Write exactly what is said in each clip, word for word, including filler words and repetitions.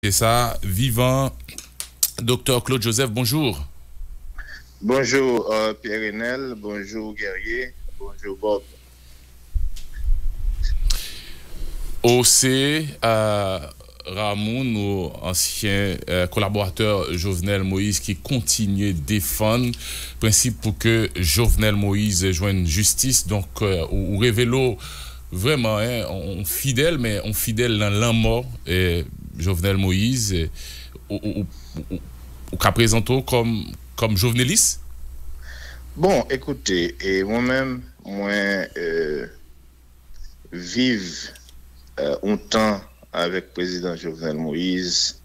E sa, vivan, Doktè Claude Joseph, bonjou. Bonjou, euh, Pierre Renel, bonjou, Guerrier, bonjou, Bob. Ou se, euh, Ramoun ou ansyen, euh, kolaboratè Jovenel Moïse ki kontinye defann prensip pou ke Jovenel Moïse jwenn jistis. Donk, euh, ou, ou revele w vrèman, en, on fidèl, men on fidèl nan lanmò, eh, Jovenel Moïse. Eh, ou, ou, ou, ou, ou ka prezante w kòm, kòm jovenelis? Bon, ekoute, e mwen menm, mwen, euh, viv, euh, yon tan avèk prezidan Jovenel Moïse,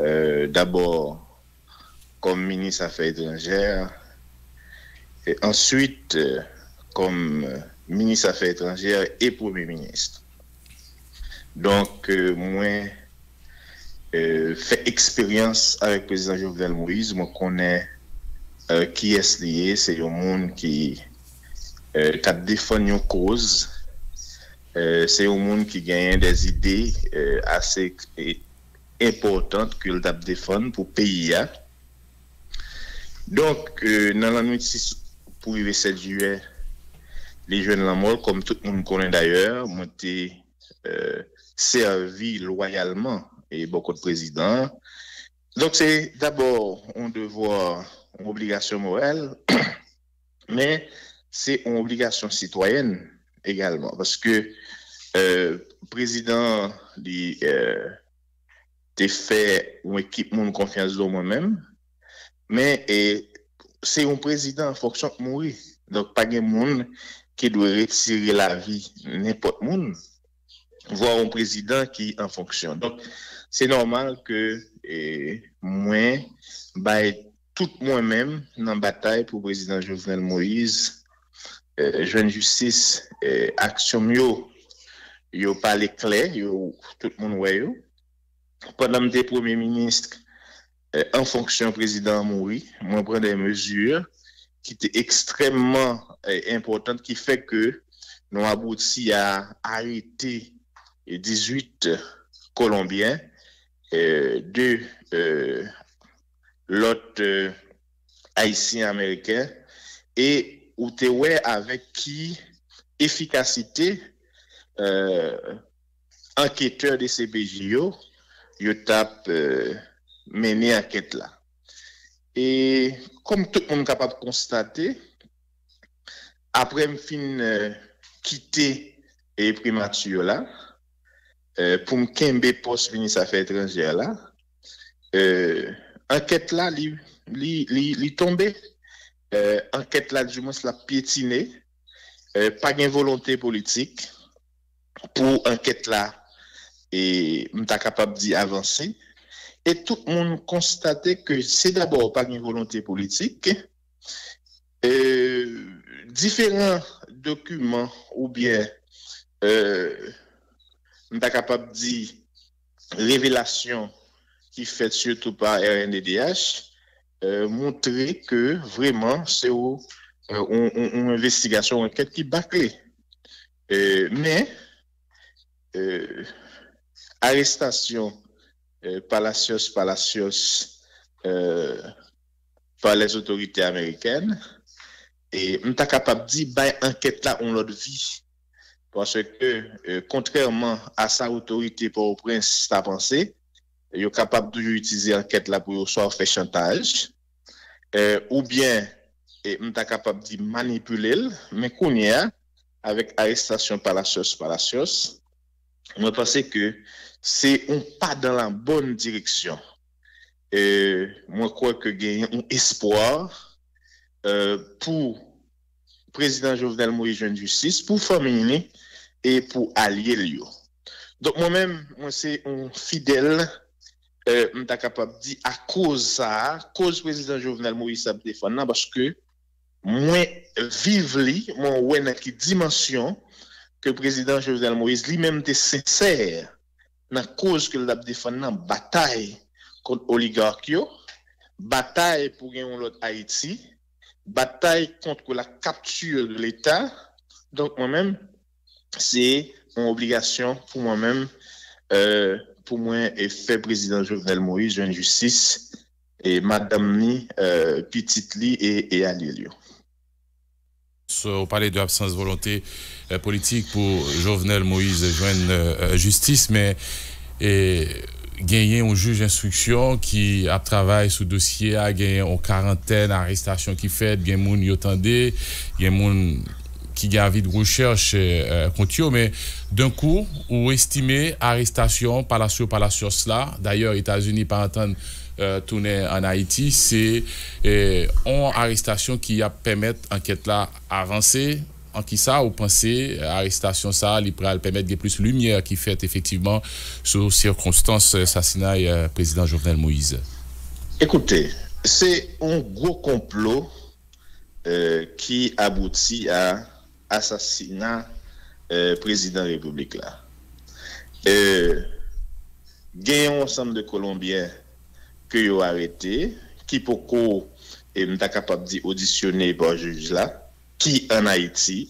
euh, dabò kòm minis afè etranjè, e answit, euh, kòm minis afè etranjè e premye minis. Donk, euh, mwen, euh, fè eksperyans avèk prezidan Jovenel Moïse, mwen konnen, euh, kiyès li ye, se yon moun ki, euh, k ap defann yon koz, euh, se yon moun ki genyen de zide, euh, ase, e, enpòtan ke l t ap defann pou peyi a. Donk, euh, nan lannwit sis pou rive sèt jiyè, li jwenn lanmò l, kòm tout moun konnen dayè, mwen te, euh, sèvi lwayalman e bò kot prezidan an. Donk, se dabò yon devwa, yon obligasyon moral, men se yon obligasyon sitwayèn egalman. Paske, euh, prezidan an, li, euh, te fè yon ekip moun konfyans do mwen menm, men, e, se yon prezidan an fonksyon k mouri. Donk, pa gen moun ki dwe retire lavi nenpòt moun, vwa yon prezidan ki an fonksyon. Donk, se nòmal ke, e, mwen bay tout mwen menm nan batay pou prezidan Jovenel Moïse, e, jwenn jistis. E, aksyon m yo, yo pale klè, yo, tout moun wè yo. Pandan m te premye minis, e, an fonksyon, prezidan an mouri, mwen pran de mezi ki te ekstrèmman, e, enpòtan, ki fè ke nou abouti a arete, e, dizuit Kolonbyen, e, de, e, lòt, e, Ayisyen Ameriken, e ou te wè avèk ki efikasite, e, anketè de C P J yo, yo t ap, e, mennen ankèt la. E kòm tout moun kapab konstate, apre m fin, e, kite, e, primati la, e, pou m kenbe pòs minis afè etranjè la, e, ankèt la, li, li, li, li tonbe. E, ankèt la, dimwens, l ap pyetine. E, pa gen volonte politik pou ankèt la, e, m ta kapab di, avanse. E tout moun konstate ke se dabò pa gen volonte politik, e, diferan dokiman oubyen, e, m ta kapab di, revelasyon ki fèt sitou pa R N D D H, e, montre ke vrèman se yon, e, yon, yon, yon envestigasyon, yon ankèt ki bakle. E, men, e, arestasyon, e, Palacios, Palacios, e, pa lèzotorite amerikèn, e m ta kapab di bay ankèt la yon lòt vi. Paske, e, kontrèman a sa otorite Pòtoprens ta panse, yo kapab toujou itilize ankèt la pou yo swa fè chantaj, e, oubyen, e, m ta kapab di manipile l, men kounye a, avèk arestasyon Palacios, Palacios, mwen panse ke se yon pa dan la bòn direksyon. E, mwen kwè ke genyen yon espwa, e, pou prezidan Jovenel Moïse jwenn jistis, pou fanmi li e pou alye l yo. Donk, mwen menm, mwen se yon fidèl, e, m ta kapab di, a koz sa a, koz prezidan Jovenel Moïse ap defann nan, paske mwen viv li, mwen wè nan ki dimansyon ke prezidan Jovenel Moïse li menm te sensè nan koz ke l t ap defann nan, batay kont oligak yo, batay pou gen yon lòt Ayiti, batay contre la capture de l'État. Donk, mwen menm, se yon obligasyon pou mwen menm, e, pou mwen e fè prezidan Jovenel Moïse jwenn jistis e madanm ni, e, pitit li e, e alye l yo. Ou pale de absans volonte politik pou Jovenel Moïse jwenn jistis, men genyen yon jij enstriksyon ki ap travay sou dosye a, genyen yon karantèn arestasyon ki fèt, gen moun yo tande, gen moun ki gen avi de rechèch kont yo, men d'un coup ou estime arestasyon Palacios Palacios la, dayè Etazini pa antann tounen ann Ayiti, se yon arestasyon ki ap pèmèt ankèt la avanse. An kisa ou panse arestasyon sa a li pral pèmèt gen plis limyè ki fèt efektivman sou sikonstans sasinay prezidan Jovenel Moïse? Ekoute, se yon gwo konplo ki abouti a asasina prezidan repiblik la. Gen yon ansanm de Kolonbyen ke yo arete, ki poko, e m ta kapab di, odisyone pa jij la, ki ann Ayiti,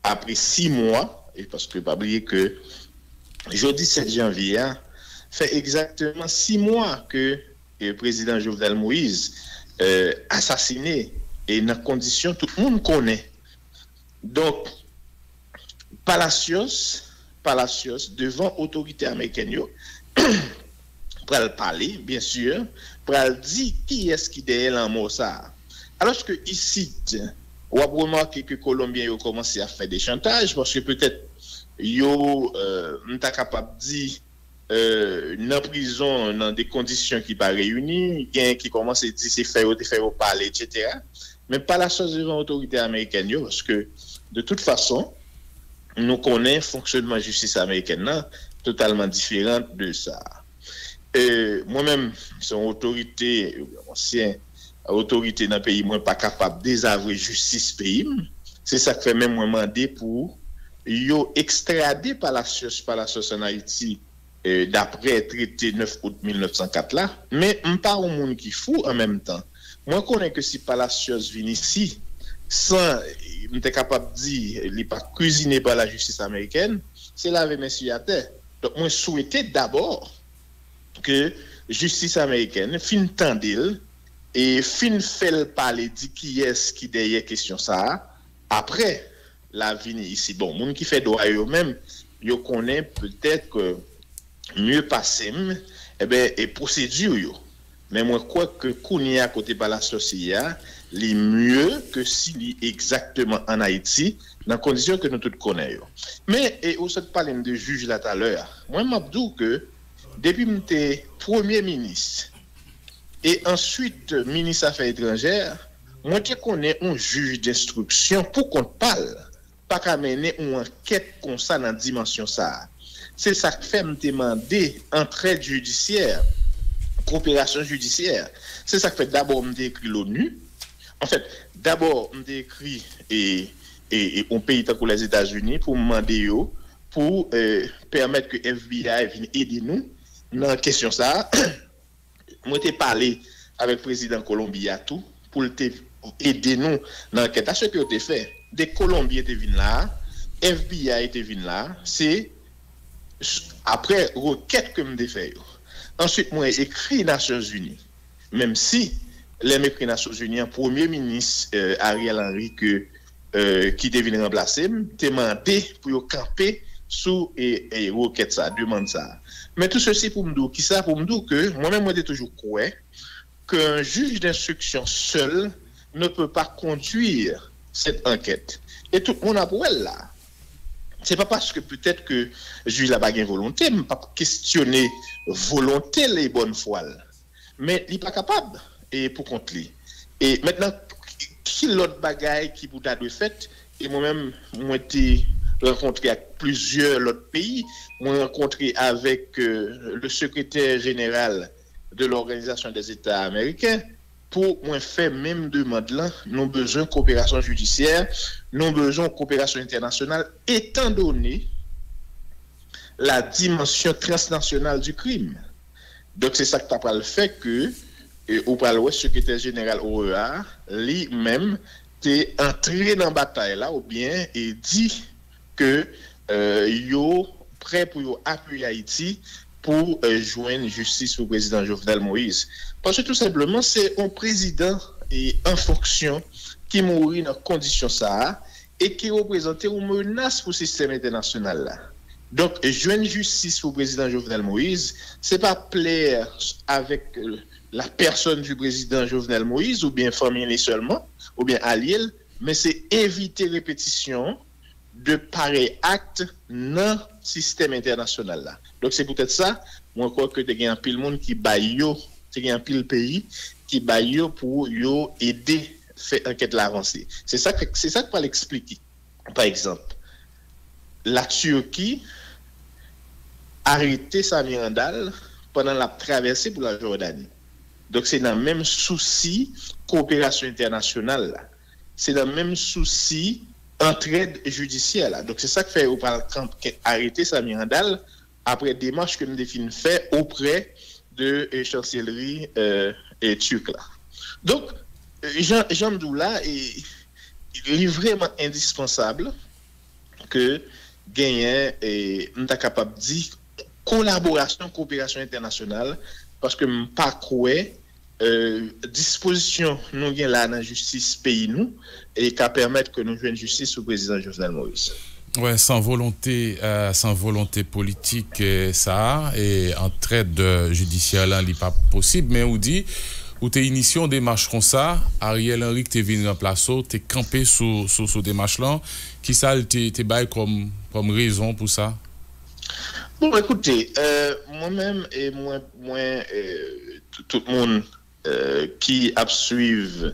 apre sis mwa, e paske pa bliye ke jodi sèt janvye a fè egzakteman sis mwa ke prezidan Jovenel Moïse asasine e nan kondisyon tout moun konnen. Donk, Palacios, Palacios, devan otorite amerikèn yo, pral pale, byen si, pral di kiyès ki dèyè lanmò sa a. Alòske isit, w ap remake ke Kolonbyen yo kòmanse ap fè de chantaj, paske petèt yo, m ta kapab di, nan prizon nan de kondisyon ki pa reyini, gen ki kòmanse di se fè yo te fè yo pale, etsetera. Men Palacios devan otorite amerikèn yo, paske de tout fason, nou konnen fonksyonman jistis amerikèn nan totalman diferan de sa. Mwen menm, se yon otorite, ansyen otorite nan peyi mwen, pa kapab dezavwe jistis peyi m. Se sa k fè menm mwen mande pou yo ekstrade Palacios Palacios ann Ayiti, daprè trete nèf out mil nèf san kat la. Men m pa yon moun ki fou an menm tan. Mwen konnen ke si Palacios vin isi san, m te kapab di, li pa kwizine pa lajistis amerikèn, se lave men sou atè. Donk mwen swete dabò ke jistis amerikèn fin tande l e fin fè l pale, di kiyès ki dèyè kesyon sa a. Apre l a vini isi. Bon, moun ki fè dwa yo menm, yo konnen petèt mye pase m, enben, e pwosedi yo. Men mwen kwè ke kounye a kote Palacios ye a, li mye ke si li egzakteman ann Ayiti, nan kondisyon ke nou tout konnen yo. Men, e ou sot pale m de jij la talè a. Mwen, m ap di w ke depi m te premye minis e answit minis afè etranjè, mwen te konnen yon jij denstriksyon pou kont pa l pa ka mennen yon ankèt konsa nan dimansyon sa a. Se sa k fè m te mande antrèd jidisyè, koperasyon jidisyè. Se sa k fè dabò m te ekri Loni. Anfèt, dabò m te ekri e, e, e yon peyi tankou Lèzetazini pou m mande yo pou e, pèmèt ke FBI vin ede nou nan kesyon sa a. Mwen te pale avèk prezidan Kolonbi a tou pou l te ede nou nan ankèt la. Se ke yo te fè. De Kolonbyen te vin la a, FBI te vin la a, se apre rekèt ke m te fè yo. Answit, mwen ekri Nasyonzini. Menm si, lè m ekri Nasyonzini an, premye minis Ariel Henry ke ki te vin ranplase m, te mande pou yo kanpe sou rekèt sa, demann sa. Men tou sesi pou m di w kisa, pou m di w ke mwen menm mwen te toujou kwè ke yon jij denstriksyon sèl ne peut pas conduire cette enquête. E tout moun ap wè l la. Se pa paske petèt ke jij la pa gen volonte, m p ap kestyone volonte l e bòn fwa l. Men li pa kapab e pou kont li. E mentnan, ki lòt bagay ki pou ta dwe fèt? E mwen menm, mwen te rankontre ak plizyè lòt peyi. Mwen rankontre avèk le secrétaire général de l'Organisation des États Américains pou mwen fè menm demann lan. Nou bezwen koperasyon jidisyè, nou bezwen koperasyon entènasyonal, etandone la dimansyon transnasyonal di krim. Donk, se sa k ta pral fè ke ou pral wè sekretè jeneral O E A a, li menm, te antre nan batay la oubyen e di ke yo prè pou yo apiye Ayiti pou eh, jwenn jistis pou prezidan Jovenel Moïse. Paske tou senpleman, se yon prezidan eh, an fonksyon ki mouri nan kondisyon sa a e ki reprezante yon menas pou sistèm entènasyonal la. Donk, jwenn jistis pou prezidan Jovenel Moïse, se pa plè avèk eh, la pèsòn di prezidan Jovenel Moïse oubyen fanmi li sèlman, oubyen alye l, men se evite repetisyon de parèy akt nan sistèm entènasyonal la. Donk, se poutèt sa, mwen kwè ke te gen anpil moun ki bay yo, te gen anpil peyi ki bay yo pou yo ede fè ankèt la avanse. Se sa k, se sa k pral eksplike. Pa egzanp, Latirki arete Samir Handal pandan l ap travèse pou la Jòdani. Donk, se nan menm sousi koperasyon entènasyonal la. Se nan menm sousi antrèd jidisyè la. Donk, se sa k fè yo pral kanpe, arete Samir Handal aprè demach ke m te fin fè oprè de eh, chanselri eh, eh, turk la. Donk, eh, jan, jan m di w la, eh, li vrèman endispansab ke genyen, eh, m ta kapab di, kolaborasyon, koperasyon entènasyonal, paske m pa kwè eh, dispozisyon nou gen la nan jistis peyi nou e ka pèmèt ke nou jwenn jistis sou prezidan Jovenel Moïse. Wè, san volonte, eh, san volonte politik eh, sa a, e antrèd eh, jidisyè lan, li pa posib, men ou di, ou te inisye yon demach konsa, Ariel Henry ki te vin ranplase w, te kanpe sou, sou, sou demach lan. Kisa l te, te bay kòm, kòm rezon pou sa? Bon, ekoute, eh, mwen menm, e mwen, mwen, eh, tout, tout moun eh, ki ap swiv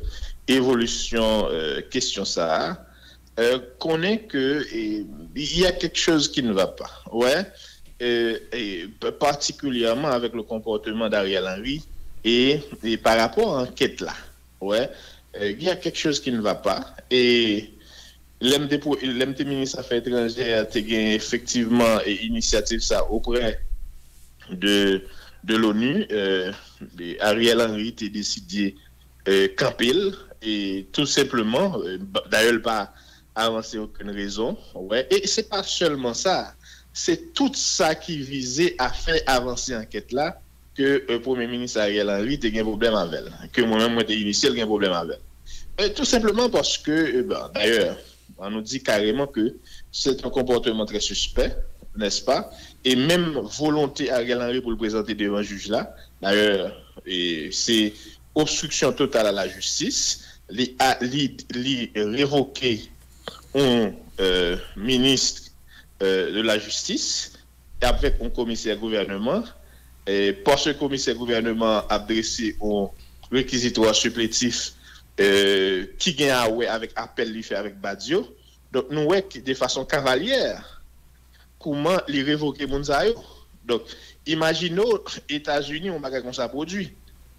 evolisyon eh, kesyon sa a, eh, konnen ke eh, il y a quelque chose qui ne va pas. Ouais. Eh, eh, pa- particulièrement avec le comportement d'Ariel Henry et, et par rapport à l'enquête là. Ouais. Eh, il y a quelque chose qui ne va pas. Et lè m te, pro- lè m te minis afè etranjè, te gen efektivman eh, inisyativ sa oprè de, de l'ONU, euh, Ariel Henry te deside euh, kanpe l, e tou senpleman, euh, dayè l pa avanse okenn rezon. Wè. E se pa sèlman sa, se tout sa ki vize a fè avanse ankèt la ke euh, Premye Minis Ariel Henry te gen pwoblèm avè l, ke mwen menm mwen te inisye l gen pwoblèm avè l. Euh, tou senpleman paske, euh, bon, dayè, ann nou di kareman ke se yon konpòteman trè sispè, n'est-ce pas? E menm volonte Ariel Henry pou l prezante devan jij la, dayè, e se obstriksyon total a la jistis, li, a, li, li revoke yon euh, minis euh, de la jistis avèk yon komisè gouvèneman, e paske komisè gouvèneman ap drese yon rekizitwa sipletif eh, ki gen a wè avèk apèl li fè avèk Badio. Donk, nou wè ki, de fason kavalyè, kouman li revoke moun sa yo. Donk, imajine w, Etazini, yon bagay konsa pwodui.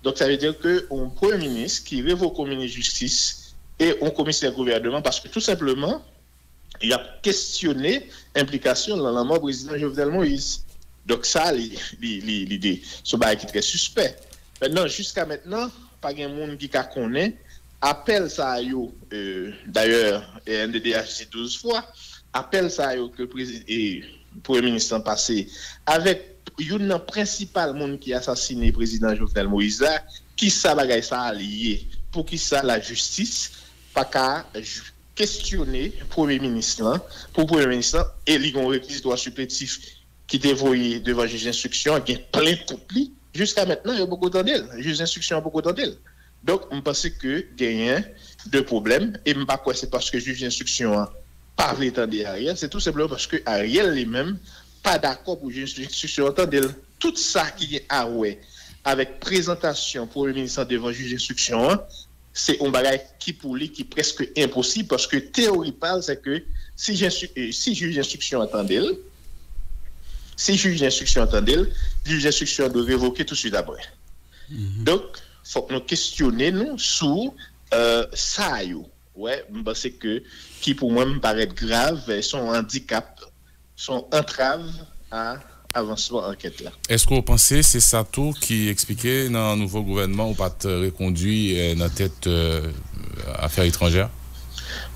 Donk, sa vle di ke yon premye minis ki revoke yon minis jistis e yon komisè gouvèneman, paske tou senpleman, y ap kestyone enplikasyon l nan lanmò prezidan Jovenel Moïse. Donk, sa, li, li, li, li de, se yon bagay ki trè sispè. Mentnan, jiska mentnan, pa gen moun ki ka konnen apèl sa yo, euh, dayè, N D D H di douz fwa, apèl sa yo ke prezi- e, premye minis lan pase avèk youn nan prensipal moun ki asasine prezidan Jovenel Moïse la, ki sa bagay sa a ye? Poukisa lajistis pa ka j- kestyone premye minis lan, pou premye minis lan, e li gen yon rekizitwa sipletif ki te voye devan jij enstriksyon an, gen plent kont li, jiska mentnan, yo poko tande l. Jij enstriksyon an poko tande l. Donk, m panse ke genyen de pwoblèm, e m pa kwè se paske jij enstriksyon an pa vle tande Ariel, se tou senpleman paske Ariel li menm pa dakò pou jij enstriksyon an tande l. Tout sa ki gen a wè avèk prezantasyon premye minis lan devan jij enstriksyon an, se yon bagay ki pou li ki prèske enposib, paske teyori pa l se ke si jij enstriksyon an tande l, si jij enstriksyon an tande l, jij enstriksyon an dwe revoke touswit apre. Donk, fòk nou kestyone nou sou euh, sa yo. Wè, m panse ke ki pou mwen m parèt grav, se yon andikap, se yon antrav a avansman ankèt la. Èske w panse se sa tou ki eksplike nan nouvo gouvènman ou pa t rekondwi eh, nan tèt eh, afè etranjè?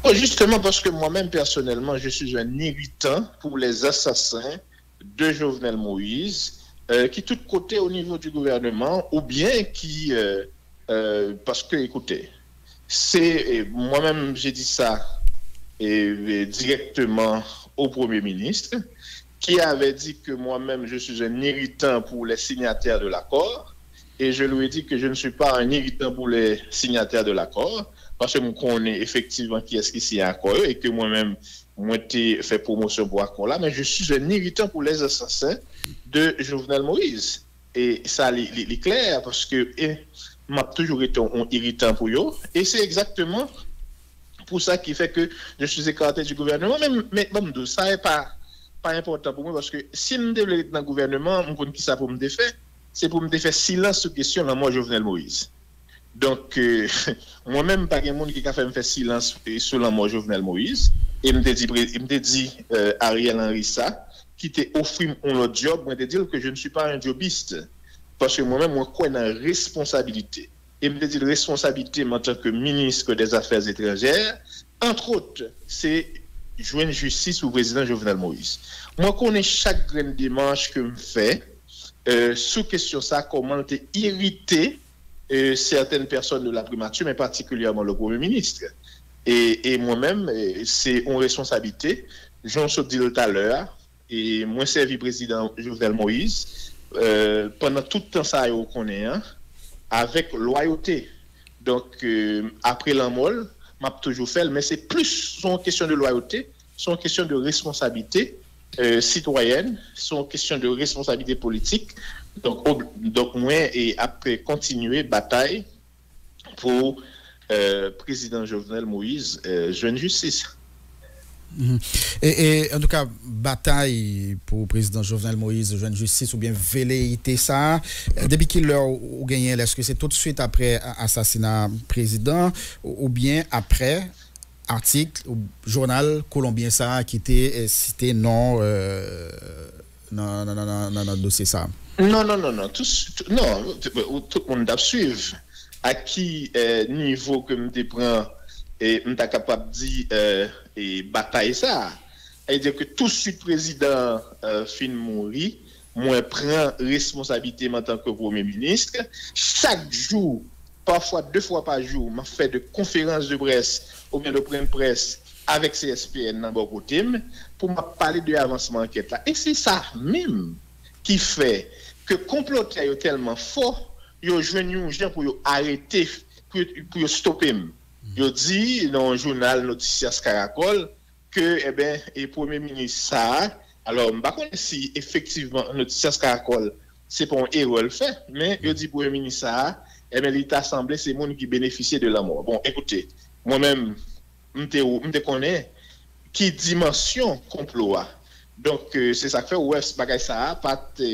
Bon, justement, parce que moi-même, personnellement, je suis un irritant pour les assassins de Jovenel Moïse euh, qui tout côté au niveau du gouvernement, ou bien qui, euh, euh, parce que, écoutez, c'est, euh, moi-même, j'ai dit ça, euh, directement au Premier ministre, qui avait dit que moi-même, je suis un irritant pour les signataires de l'accord, et je lui ai dit que je ne suis pas un irritant pour les signataires de l'accord, parce que je connais effectivement qui est-ce qui signe l'accord, et que moi-même, mwen te fè pwomosyon pou akò la, men je suis un irritant pour les assassins de Jovenel Moïse. E sa, li, li, li klè, paske e, m ap toujou rete yon iritan pou yo. E se egzakteman pou sa ki fè ke je suis écarté du gouvernement. Men, men ban m di w, sa e pa, pa enpòtan pou mwen, paske si m te vle ret nan gouvènman, m konn ki sa pou m te fè. Se pou m te fè silans sou kesyon lanmò Jovenel Moïse. Donk, euh, mwen menm, pa gen moun ki ka fè m fè silans, euh, sou lanmò Jovenel Moïse. E m te di, pre- m te di euh, Ariel Henry sa, ki te ofri m yon lòt djòb, mwen te di l ke je ne suis pas un djobiste. Paske mwen menm, mwen kwè nan responsabilite. E m te di l responsabilite m antanke ministre des Affaires étrangères, entre autres, se jwenn jistis pou prezidan Jovenel Moïse. Mwen konnen chak grenn demach ke m fè, euh, sou kesyon sa, kòman l te irite euh, certaines personnes de la primature, mais particulièrement le Premier ministre. E, e mwen menm, euh, se yon responsablite, jan w sot di l talè a, e mwen sèvi prezidan Jovenel Moïse euh, pandan tout tan sa yo konnen an, avèk lwayote. Donk, euh, apre lanmò l, m ap toujou fè l, men se plis yon kesyon de lwayote, se yon kesyon de responsablite euh, sitwayèn, se yon kesyon de responsablite politik. Donk, ob- donk mwen e ap kontinye batay pou euh, prezidan Jovenel Moïse euh, jwenn jistis. Mhm. E, e antouka, batay pou prezidan Jovenel Moïse jwenn jistis oubyen veleyite sa, depi ki lè ou genyen l? Èske se toutswit apre asasina prezidan oubyen apre atik ou jounal kolonbyen sa a ki te eh, site non eh, nan, nan, nan, nan, nan, nan dosye sa a? Non, non, non, non. Tout, tout, non, tout, tout moun t ap swiv. A ki eh, nivo ke m te pran, eh, m ta kapab di eh, eh, batay sa a? Sa vle di ke tousuit prezidan eh, fin mouri, mwen pran responsablite m antanke premye minis. Chak jou, pafwa de fwa pa jou, m ap fè de konferans de près oubyen de pwen de près avèk C S P N nan bò kote m pou m ap pale de avansman ankèt la. E se sa menm ki fè ke konplotè yo tèlman fò, yo jwenn yon jan pou yo arete, pou yo, pou yo stope m. Yo di nan yon jounal Noticias Caracol, ke, enben, e premye minis sa a, alò, m pa konnen si efektivman Noticias Caracol se pa yon erè l fè, men yo di premye minis sa a, enben, li ta sanble se moun ki benefisye de lanmò. Bon, ekoute, mwen menm, m te, m te konnen ki dimansyon konplo a. Donk, euh, se sa k fè ou wè bagay sa a pa t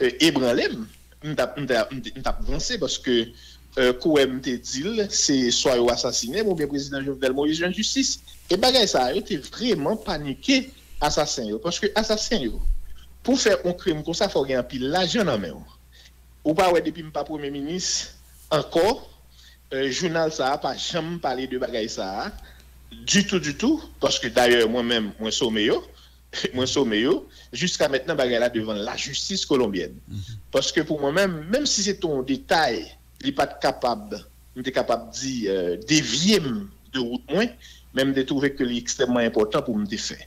eh, ebranle m. M t ap, m t ap, m t ap vanse paske eh, kouwè m te di l, se swa yo asasine m oubyen prezidan Jovenel Moïse jwenn jistis. E bagay sa a, yo te vrèman panike asasen yo. Paske asasen yo, pou fè yon krim konsa, fò w gen anpil lajan nan men w. Ou pa wè depi m pa premye minis ankò, eh, jounal sa a pa janm pale de bagay sa a, ditou, ditou, paske dayè mwen menm, mwen some yo, mwen some yo, jiska mentnan bagay la devan lajistis kolonbyèn. Paske pou mwen menm, menm si se te yon detay, li pa t kapab, m te kapab di, eh, devye m de wout mwen, men m te twouve ke li ekstrèmman enpòtan pou m te fè.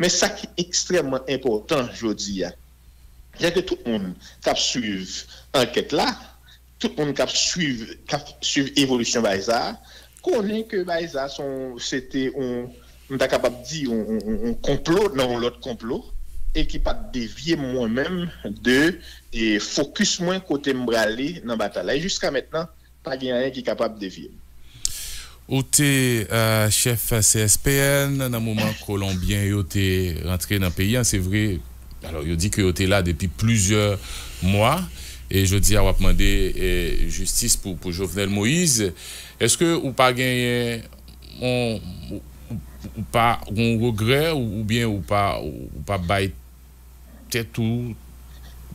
Men sa ki ekstrèmman enpòtan jodi a, se ke tout moun k ap swiv ankèt la, tout moun k ap swiv, k ap swiv evolisyon bagay sa a, konnen ke bagay sa a se yon, se te yon, m ta kapab di, yon, yon, yon, yon konplo nan yon lòt konplo, e ki pa t devye m mwen menm de e, fokis mwen kote m prale nan batay la. E jiska mentnan, pa gen anyen ki kapab devye m. Ou te eh, chèf C S P N nan moman kolonbyen yo te rantre nan peyi an, se vre. Alò, yo di ke yo te la depi plizyè mwa, e jodi a w ap mande eh, jistis pou, pou Jovenel Moïse. Èske ou pa genyen, on, ou, ou, ou pa gen regrè ou, oubyen ou pa, ou pa bay tèt ou,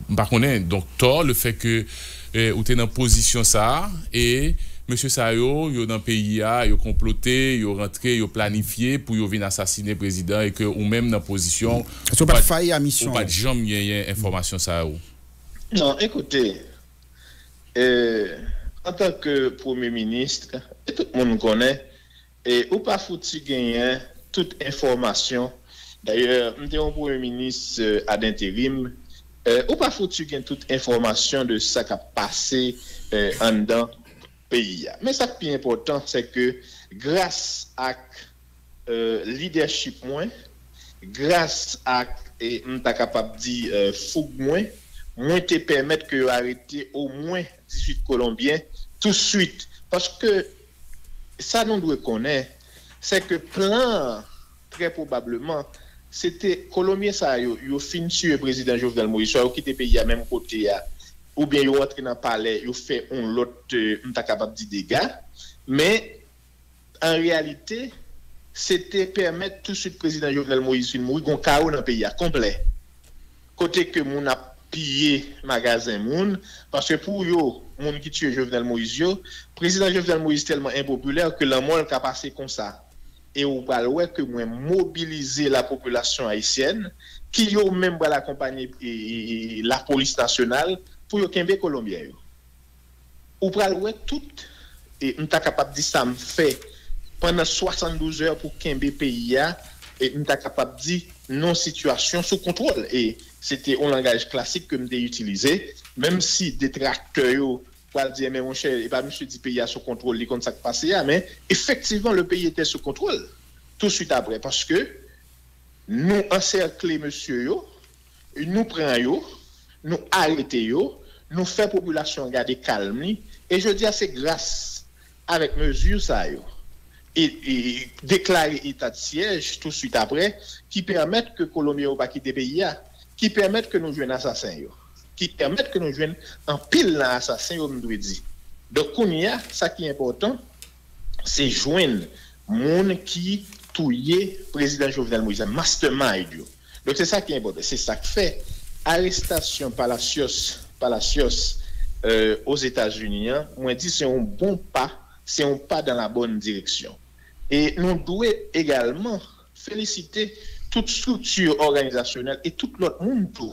m pa konnen, donk tò, lefètke eh, ou te nan pozisyon sa a, e mesye sa yo, yo nan peyi a, yo konplote, yo rantre, yo planifye pou yo vin asasine prezidan, e ke ou menm nan pozisyon, Èske ou pa t fayi a ou misyon pa w? t janm genyen enfòmasyon sa yo? Non, ekoute, e, antanke premye minis, e tout moun konnen, e, ou pa fouti genyen tout enfòmasyon. Dayè, m te yon premye minis, e, ad enterim. E, ou pa fouti gen tout enfòmasyon de sa k ap pase, e, anndan peyi a. Men sa k pi enpòtan, se ke gras ak, e, lidèchip mwen, gras ak, e, m ta kapab di, e, foug mwen, mwen te pèmèt ke yo arete omwen dizuit Kolonbyen touswit. Paske sa nou dwe konnen, se ke plan an, trè pwobableman, se te Kolonbyen sa yo, yo fin tiye prezidan Jovenel Moïse, swa yo kite peyi a menm kote a, oubyen yo antre nan palè, yo fè yon lòt, e, m ta kapab di dega. Men, an reyalite, se te pèmèt touswit prezidan Jovenel Moïse fin mouri, gon kawo nan peyi a, konplè. Kote ke moun ap piye magazen moun, paske pou yo, moun ki tiye Jovenel Moïse yo, prezidan Jovenel Moïse tèlman enpopilè ke lanmò l ka pase konsa. E ou pral wè ke mwen mobilize lapopilasyon ayisyèn, ki yo menm pral akonpanye, e, e, e, lapolis nasyonal pou yo kenbe Kolonbyen yo. Ou pral wè tout, e m ta kapab di sa m fè pandan swasanndouz è pou kenbe peyi a, e m ta kapab di non sitiyasyon sou kontwòl. E se te yon langaj klasik ke m te itilize, menm si detraktè yo pral di, men monchè, e pa misye di peyi a sou kontwòl, li konn sa k pase a, men efektivman, le pays était sous contrôle. Touswit apre, paske nou ansèkle mesye yo, nou pran yo, nou arete yo, nou fè popilasyon an gade kalm li, e jodi a se gras avèk mezi sa yo, e, e deklare eta de syèj touswit apre, ki pèmèt ke Kolonbyen yo pa kite peyi a, ki pèmèt ke nou jwenn asasen yo, ki pèmèt ke nou jwenn anpil nan asasen yo, m dwe di. Donk, kounye a, sa ki enpòtan, se jwenn moun ki touye prezidan Jovenel Moïse la, mastermind yo. Donk, se sa ki enpòtan. Se sa k fè arestasyon Palacios, Palacios, e, Ozetazini an, mwen di se yon bon pa, se yon pa dans la bonne direction. E nou dwe egalman felisite tout estrikti òganizasyonèl e tout lòt moun tou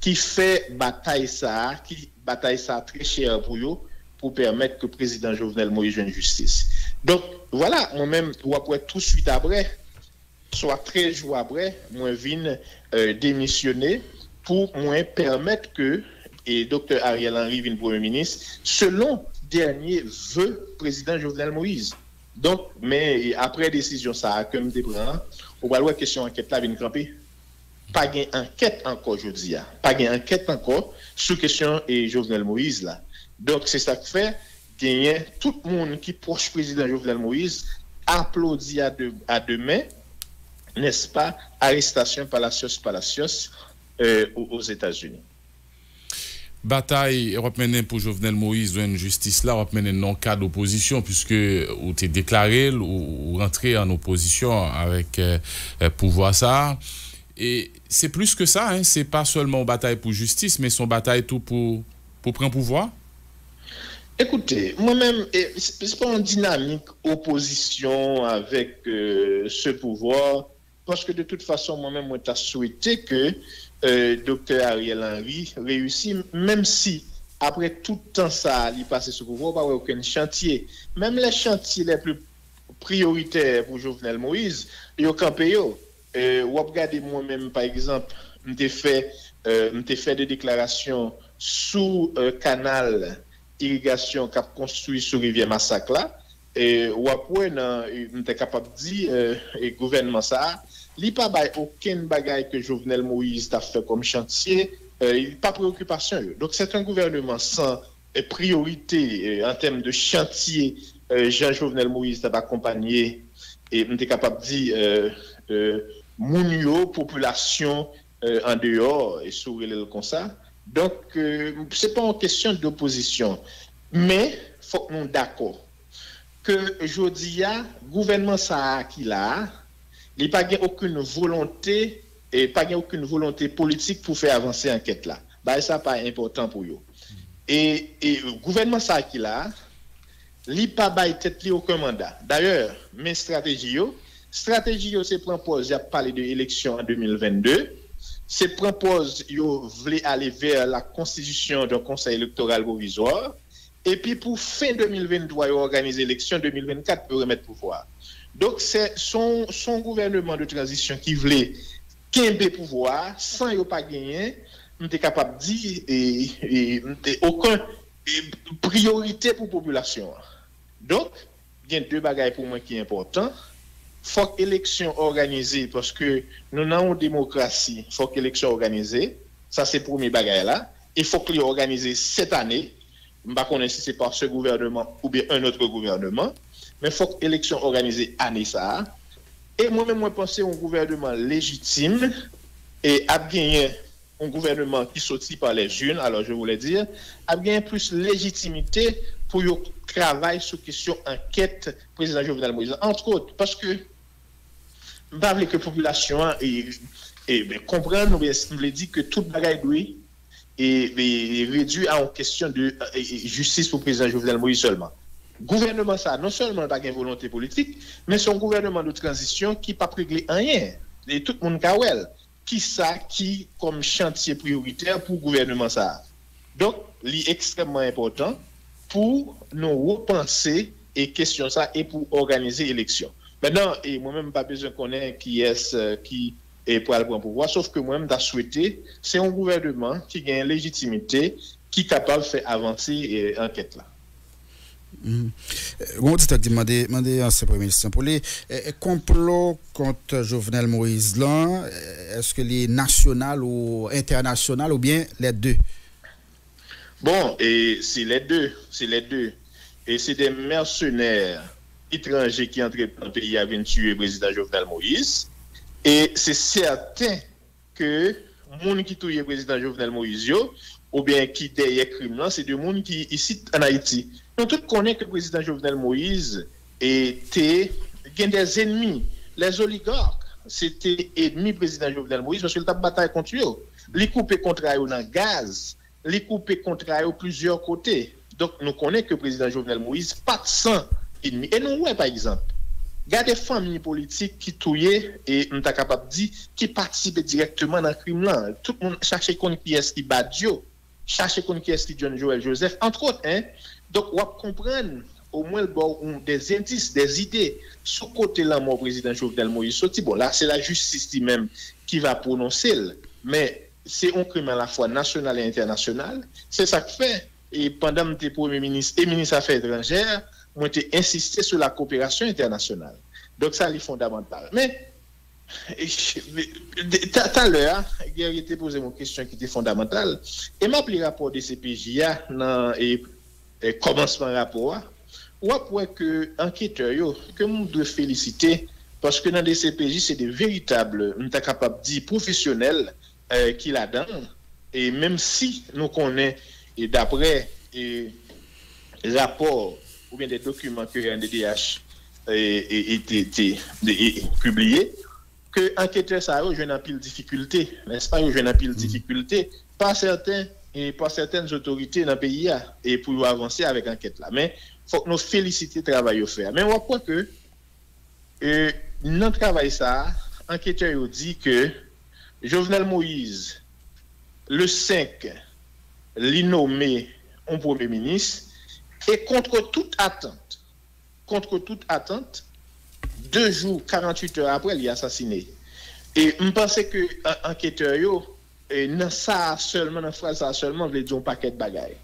ki fè batay sa a, ki batay sa a trè chè pou yo, pou pèmèt ke prezidan Jovenel Moïse jwenn jistis. Donk, vwala, mwen menm, w ap wè touswit apre, swa trèz jou apre, mwen vin, e, demisyone pou mwen pèmèt ke, e, Doktè Ariel Henry vin premye minis, selon dènye ve prezidan Jovenel Moïse. Donk, men, e, apre desizyon sa a ke m te pran an, ou pral wè kesyon ankèt la vin kanpe. Pa gen ankèt ankò jodi a. Pa gen ankèt ankò sou kesyon, e, Jovenel Moïse la. Donk, se sa k fè, genyen tout moun ki pwòch prezidan Jovenel Moïse aplodi a de, a de men, nèspa, arestasyon Palacios Palacios, e, o, Ozetazini. Batay w ap mennen pou Jovenel Moïse jwenn jistis la, w ap mennen nan yon kad opozisyon, piske ou te deklare l, ou, ou rantre an opozisyon avèk, e, e, pouvwa sa a. E se plis ke sa, en, se pa sèlman yon batay pou jistis, men se yon batay tou pou, pou pran pouvwa. Ekoute, mwen menm, e, se se pa yon dinamik opozisyon avèk, e, se pouvwa, paske de tout fason, mwen menm, mwen ta swete ke, e, Doktè Ariel Henry reyisi, menm si, apre tout tan sa a, li pase sou pouvwa, ou pa wè okenn chantye. Menm lè chantye lè pli priyoritè pou Jovenel Moïse, yo kanpe yo. E, w ap gade mwen menm, pa egzanp, m te fè, e, m te fè de deklarasyon sou, e, kanal irigasyon k ap konstwi sou rivyè Masak la. E, w ap wè nan, e, m te kapab di, e, e, gouvènman sa a, li pa bay okenn bagay ke Jovenel Moïse ta fè kòm chantye, e, li pa preyokipasyon yo. Donk, se yon gouvènman san, e, priyorite, e, an tèm de chantye, e, jan Jovenel Moïse t ap akonpanye, e, m te kapab di, e, e, moun yo, popilasyon, e, andeyò, e, si w rele l konsa. Donk, e, se pa yon kesyon de opozisyon. Men, fòk nou dakò ke jodi a, gouvènman sa a ki la a, li pa gen okenn volonte, e pa gen okenn volonte politik pou fè avanse ankèt la. Bagay sa pa enpòtan pou yo. E, e gouvènman sa a ki la a, li pa bay tèt li okenn manda. Dayè, men estrateji yo. Estrateji yo se pran pòz y ap pale de eleksyon an de mil vennde. se pran pòz yo vle ale vè la konstitisyon d'un konsèy elektoral pwovizwa, epi pou fen de mil venntwa, yo òganize eleksyon de mil vennkat pou yo remèt pouvwa a. Donk, se, se yon, se yon gouvèneman de tranzisyon ki vle kenbe pouvwa a san yo pa genyen, m te kapab di, e, e, m te, okenn, e, priyorite pou popilasyon an. Donk, gen de bagay pou mwen ki enpòtan. Fòk eleksyon òganize, paske nou nan yon demokrasi, fòk eleksyon òganize. Sa se premye bagay la. E fòk li òganize sèt ane. M pa konnen si se pa se gouvèneman oubyen un autre gouvernement, men fòk eleksyon òganize ane sa a. E mwen menm, mwen panse yon gouvèneman lejitim e ap genyen yon gouvèneman ki soti pa les urnes, alors je voulais dire, ap genyen plis lejitimite pou yo travay sou kesyon ankèt prezidan Jovenel Moïse la. Antrot, paske m pa vle ke popilasyon an e, e, ben, konprann oubyen m vle di ke tout bagay dwe e, e, e redui a yon kesyon de e, e, jistis pou prezidan Jovenel Moïse sèlman. Gouvèneman sa a, non sèlman l pa gen volonte politik, men se yon gouvèneman de tranzisyon ki p ap regle anyen. E tout moun ka wè l. Kisa ki kòm chantye priyoritè pou gouvèneman sa a? Donk, li ekstrèmman enpòtan pou nou repanse e kesyon sa e pou òganize eleksyon. Mentnan, e mwen menm, m pa bezwen konnen kiyès, e, ki, e, pral pran pouvwa, sof ke mwen, m ta swete se yon gouvèneman ki gen lejitimite, ki kapab fè avanse, e, ankèt la. Gon oditè ki di mande mande ansyen premye minis lan pou li, e, e, konplo kont Jovenel Moïse lan, e, èske li nasyonal ou entènasyonal oubyen lè de? Bon, e se lè de, se lè de. E se de mèsenè etranje ki antre nan peyi a vin tiye prezidan Jovenel Moïse. E se sèten ke moun ki touye prezidan Jovenel Moïse yo, oubyen ki dèyè krim lan, se de moun ki isit ann Ayiti. Nou tout konnen ke prezidan Jovenel Moïse e te gen de zenmi, les oligarques, se te enmi prezidan Jovenel Moïse paske l t ap batay kont yo. Li koupe kontra yo nan gaz, li koupe kontra yo plizyè kote. Donk, nou konnen ke prezidan Jovenel Moïse pa t san enmi. E nou wè, pa egzanp, gade fanmi politik ki touye, e m ta kapab di, ki patisipe dirèkteman nan krim lan. Tout moun chache konn kiyès ki Badio, chache konn kiyès ki John Joël Joseph, antrot, en. Donk, w ap konprann, omwen l ba w de zendis, de zide sou kote lanmò prezidan Jovenel Moïse soti. Bon, la, se lajistis li menm ki va pwononse l. Men, se yon krim alafwa nasyonal e entènasyonal. Se sa k fè, e pandan m te premye minis e minis afè etranjè, mwen te ensiste sou la koperasyon entènasyonal. Donk, sa li fondamantal. Men, e, ta- talè a, Guerrier te poze m yon kesyon ki te fondamantal. E m ap li rapò de C P J a nan e, e, kòmansman rapò a. W ap wè ke anketè yo, ke m dwe felisite, paske nan de C P J, se de veritab, m ta kapab di, pwofesyonèl, e, ki ladan l. E menm si nou konnen, e daprè e, rapò oubyen de dokiman ke R N D D H e, e, e, te, te, e, e, pibliye, ke anketè sa yo jwenn anpil difikilte, nèspa? Yo jwenn anpil difikilte pa sèten, e pa sètèn otorite nan peyi a, e pou yo avanse avèk ankèt la. Men, fòk nou felisite travay yo fè a. Men w ap wè ke E, nan travay sa a, anketè yo di ke Jovenel Moïse, le senk, li nome yon premye minis, e contre toute attente, contre toute attente, de jou, karanntuit è apre, li asasine. E m panse ke an- anketè yo, e, nan sa a sèlman, nan fraz sa a sèlman, vle di yon pakèt bagay.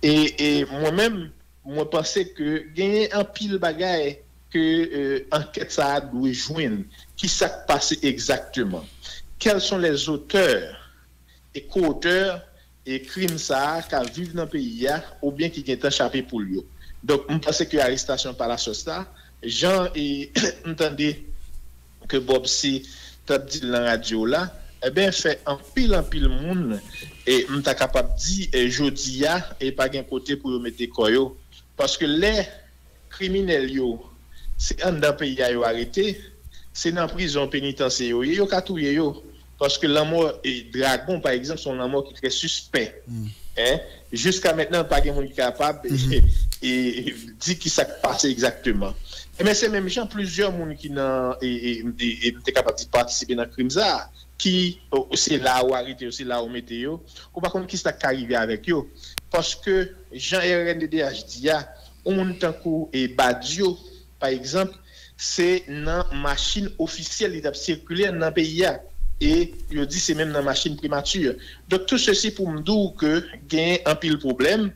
E, e mwen menm, mwen panse ke genyen anpil bagay ke, e, ankèt sa a dwe jwenn. Ki sa k pase egzakteman? Quels sont les auteurs et co-auteurs e krim sa a k ap viv nan peyi a oubyen ki gentan chape poul yo? Donk, m panse ke arestasyon Palacios la, jan e m tande ke Bob C t ap di l nan radyo la, enben, fè anpil, anpil moun, e m ta kapab di, e jodi a, e pa gen kote pou yo mete kò yo. Paske lè kriminèl yo, se anndan peyi a yo arete, se nan prizon penitansye yo ye, yo ka touye yo. Paske lanmò e dragon, pa egzanp, se yon lanmò ki trè sispè. En? Jiska mentnan, pa gen moun ki kapab e, e di ki sa k pase egzakteman. Enben, se menm jan plizyè moun ki nan, e, e, e, e m te kapab di, patisipe nan krim sa a, ki, o, se la ou arete yo, se la ou mete yo, ou pa konn ki sa k ka rive avèk yo. Paske, jan R N D D H di a, yon moun tankou e Badio, pa egzanp, se nan machin ofisyèl li t ap sikile nan peyi a. E yo di se menm nan machin primati. Donk, tou sesi pou m di w ke gen anpil pwoblèm.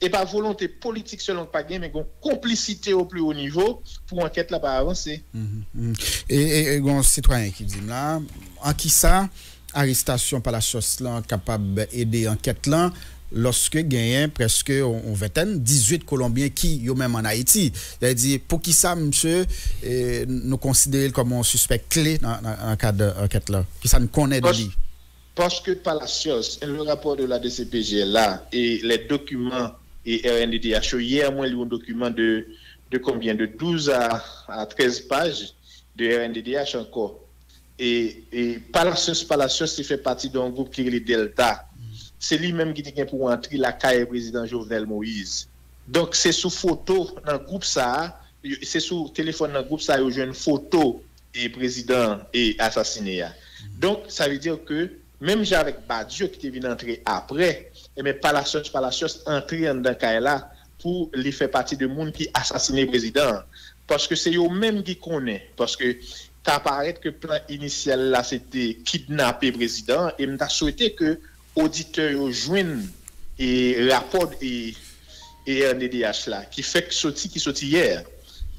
E pa volonte politik sèlman k pa gen, men gen konplisite o pli wo nivo pou ankèt la pa avanse. E gen yon sitwayen ki di m la, an kisa arestasyon Palacios lan kapab ede ankèt lan lòske genyen prèske yon ventèn, dizuit Kolonbyen ki yo menm ann Ayiti. Sa vle di, poukisa misye, nou konsidere l kòm yon sispè kle nan kad ankèt lan? Kisa n konnen de li? Parce que Palacios, le rapport de la D C P J là et les documents et R N D D H, hier, mwen li yon dokiman de, de combien? De douze à, à treize pages de R N D D H encore. E, e Palacios, Palacios te fè pati de yon gwoup ki rele Delta. Se li menm ki te gen pou antre lakay prezidan Jovenel Moïse. Donk, se sou foto nan gwoup sa a, se sou telefòn nan gwoup sa a yo jwenn foto e prezidan e asasine a. Donk, sa vle di ke menm jan avèk Badio ki te vin antre apre, ebyen, Palacios, Palacios antre anndan kay la pou li fè pati de moun ki asasine prezidan an. Paske se yo menm ki konnen. Paske ta parèt ke plan inisyal la se te kidnape prezidan an, e m ta swete ke oditè yo jwenn e rapò e, e R N D D H la, ki fèk soti, ki soti yè.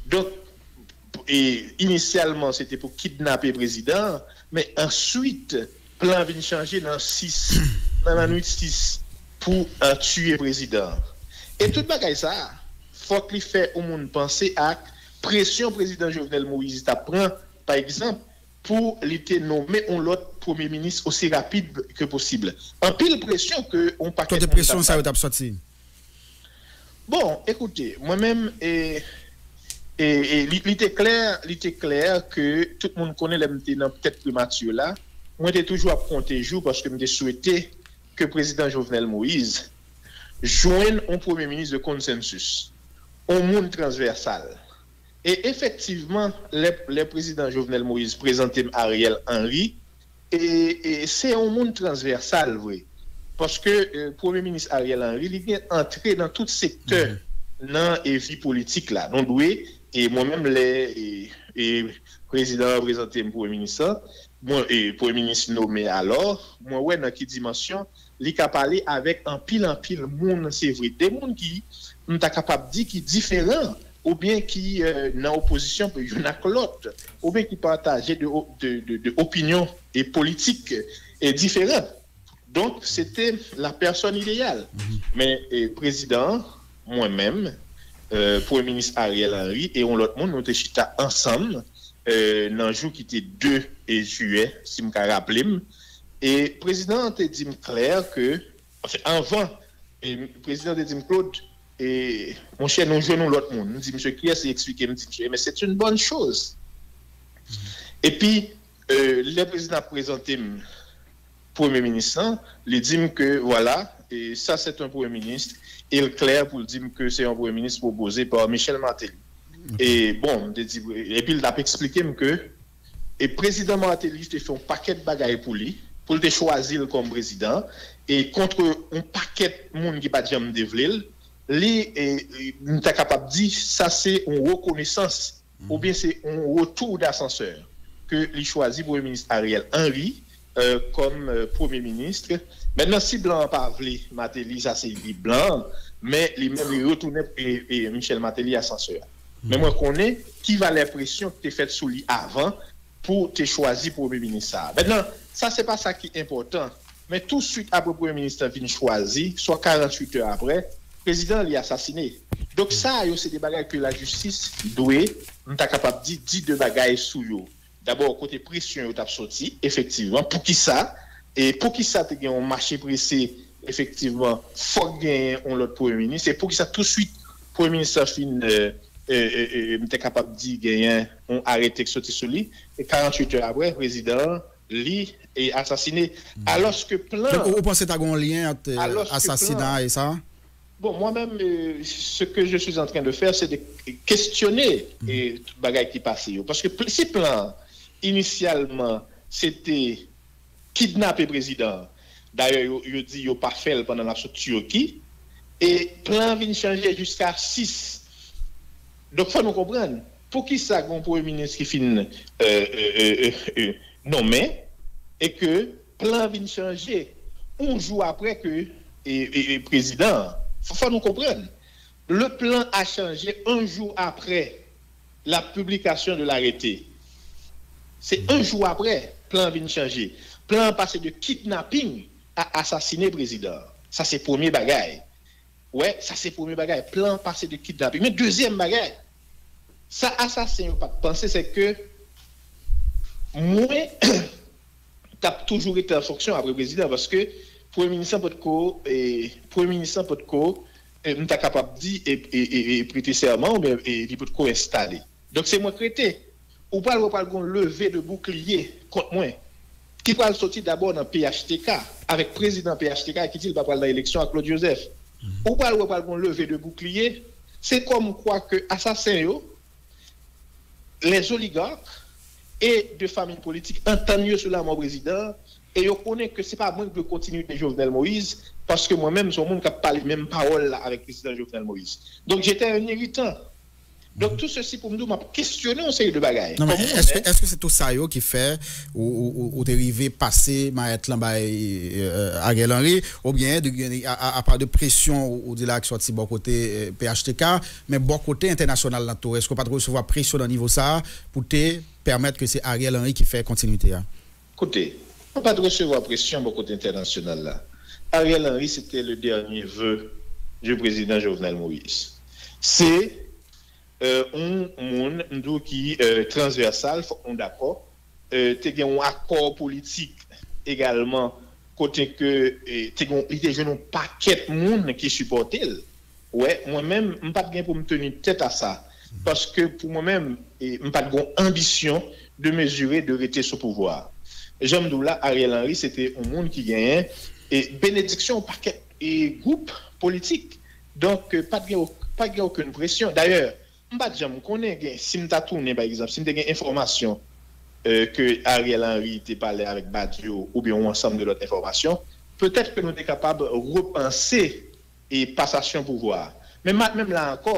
Donk, e, inisyalman, se te pou kidnape prezidan an, men answit, plan vin chanje nan sis, nan lannwit sis, pou e, tiye prezidan an. E tout bagay sa a, fòk li fè yon moun panse ak presyon prezidan Jovenel Moïse t ap pran, pa egzanp, pou li te nonmen yon lòt premye minis osi rapid ke posib. Anpil presyon ke yon pakèt moun t ap bay. Kote presyon sa yo t ap soti? Bon, ekoute, mwen menm, e, e, e, li, li te klè, li te klè ke tout moun konnen lè m te nan tèt primati la, mwen te toujou ap konte jou paske m te swete ke prezidan Jovenel Moïse jwenn yon premye minis de konsansis, yon moun transvèsal. E efektivman, lè, lè prezidan Jovenel Moïse prezante m Ariel Henry, e, e se yon moun transvèsal vre. Paske e, premye minis Ariel Henry, li gen antre nan tout sektè nan e, vi politik la. Nou dwe, e mwen menm lè e, e, prezidan an prezante m premye minis la, mwen, e, premye minis nome alò, mwen wè nan ki dimansyon li ka pale avèk anpil, anpil moun, se vre. De moun ki, m ta kapab di, ki diferan, oubyen ki e, nan opozisyon youn ak lòt, oubyen ki pataje de, de, de, de opinyon e politik e diferan. Donk, se te la pèsòn ideyal. Men e, prezidan an, mwen menm, e, premye minis Ariel Henry e yon lòt moun, nou te chita ansanm e, nan jou ki te de e, jiyè, si m ka raple m. E prezidan an te di m klè ke, anfen, anvan, e, prezidan an te di m, Claude, e, monchè, nou jwenn yon lòt moun. M di misye kiyès, li eksplike m, di misye, men c'est une bonne chose. Epi, e, lè prezidan ap prezante m premye minis lan, li di m ke, vwala, e, ça c'est un premier ministre, e l klè pou l di m ke se yon premye minis pwopoze pa Michel Martelly. E, bon, m te di, epi l t ap eksplike m ke, e, prezidan Martelly te fè yon pakèt bagay pou li, pou l te chwazi l kòm prezidan, e kont yon pakèt moun ki pa t janm te vle l, li, e, e, m ta kapab di, sa se yon rekonesans oubyen se yon retour d'ascenseur ke li chwazi premye minis Ariel Henry e, kòm e, premye minis. Mentnan, si blan an pa vle Martelly, sa se li blan an, men li menm li retounen e, e, Michel Martelly asansè a. Men mwen konnen ki valè presyon ki te fèt sou li avan pou te chwazi premye minis sa a. Mentnan, sa se pa sa ki enpòtan. Men touswit apre premye minis lan vin chwazi, swa karannwit è apre, prezidan an li asasine. Donk sa yo se de bagay ke lajistis dwe, m ta kapab di, di de bagay sou yo. Dabò, kote presyon yo t ap soti, efektivman, poukisa, e poukisa te gen yon mache prese, efektivman, fòk genyen yon lòt premye minis, e poukisa touswit premye minis lan fin, e, e, e, e, m te kapab di, genyen yon arete k soti sou li, e karannwit è apre, prezidan an li e asasine. Alòske plan. Donk, ou panse ta gen yon lyen ant e, asasina e sa? Bon, mwen menm, e, ce que je suis en train de faire, c'est de questionner e, tout bagay ki pase yo. Paske pl- si plan an, inisyalman, se te kidnape prezidan an. Dayè, yo, yo di yo pa fè l pandan l ap sot Tiki. E plan an vin chanje jiska sis. Donk, fò nou konprann poukisa gen yon premye minis ki fin euh, euh, euh, euh, nonmen e ke plan an vin chanje yon jou apre ke e, e, e prezidan an. Fò, fò nou konprann. Le plan a changé un jour après la publication de l'arrêté. Se yon jou apre plan an vin chanje. Plan an pase de kidnapping a asasine prezidan an. Sa se premye bagay. Wè, sa se premye bagay. Plan an pase de kidnapping. Men dezyèm bagay, sa asasen yo pa t panse, se ke mwen t ap toujou rete an fonksyon apre prezidan, paske premye minis lan potko, e, premye minis lan potko, e, m ta kapab di, e, e, e, e prete sèman, oubyen e, li potko enstale. Donk, se mwen k rete. Ou pral wè pral gon leve de boukliye kont mwen, ki pral soti dabò nan P H T K, avèk prezidan P H T K ki di l pa pral nan eleksyon ak Claude Joseph. Ou pral wè pral gon leve de boukliye. Se kòmkwa ke asasen yo, les oligarques et de famille politique antann yo sou lanmò prezidan an, e yo konnen ke se pa mwen ki dwe kontinite Jovenel Moïse, paske mwen menm se yon moun k ap pale menm pawòl la avèk prezidan Jovenel Moïse. Donk, j'étais un irritant. Donk, tou sesi pou m di w, m ap kesyone yon seri de bagay. Non, men kòm ou èske, menm, èske se tou sa yo ki fè ou, ou, ou, ou te rive pase mayèt lan bay euh, Ariel Henry, oubyen de, a, a, apa de presyon ou, ou di la ki sòti bò kote euh, P H T K, men bò kote entènasyonal lan tou, èske w pa t resevwa presyon nan nivo sa a pou te pèmèt ke se Ariel Henry ki fè kontinwite a? Koute, mwen pa t resevwa presyon bò kote entènasyonal la. Ariel Henry, se te le dènye ve de prezidan Jovenel Moïse. Se euh, yon moun, m di w, ki euh, transvèsal, fòk nou dakò. Euh, te gen yon akò politik egalman, kote ke euh, te gen, li te jwenn yon pakèt moun ki sipòte l. Wè, mwen menm, m pa t gen pou m teni tèt a sa. Paske pou mwen menm, e, m pa t gen yon anbisyon de mezire de rete sou pouvwa a. Jan m di w la, Ariel Henry, se te yon moun ki genyen e benediksyon yon pakèt e gwoup politik. Donk, e, pa t gen, pa t gen okenn presyon. Dayè, m pa t janm konnen gen, si m ta tounen, pa egzanp, si m te gen enfòmasyon euh, ke Ariel Henry te pale avèk Badio oubyen yon ansanm de lòt enfòmasyon, petèt ke nou te kapab repanse e pasasyon pouvwa a. Men menm la ankò,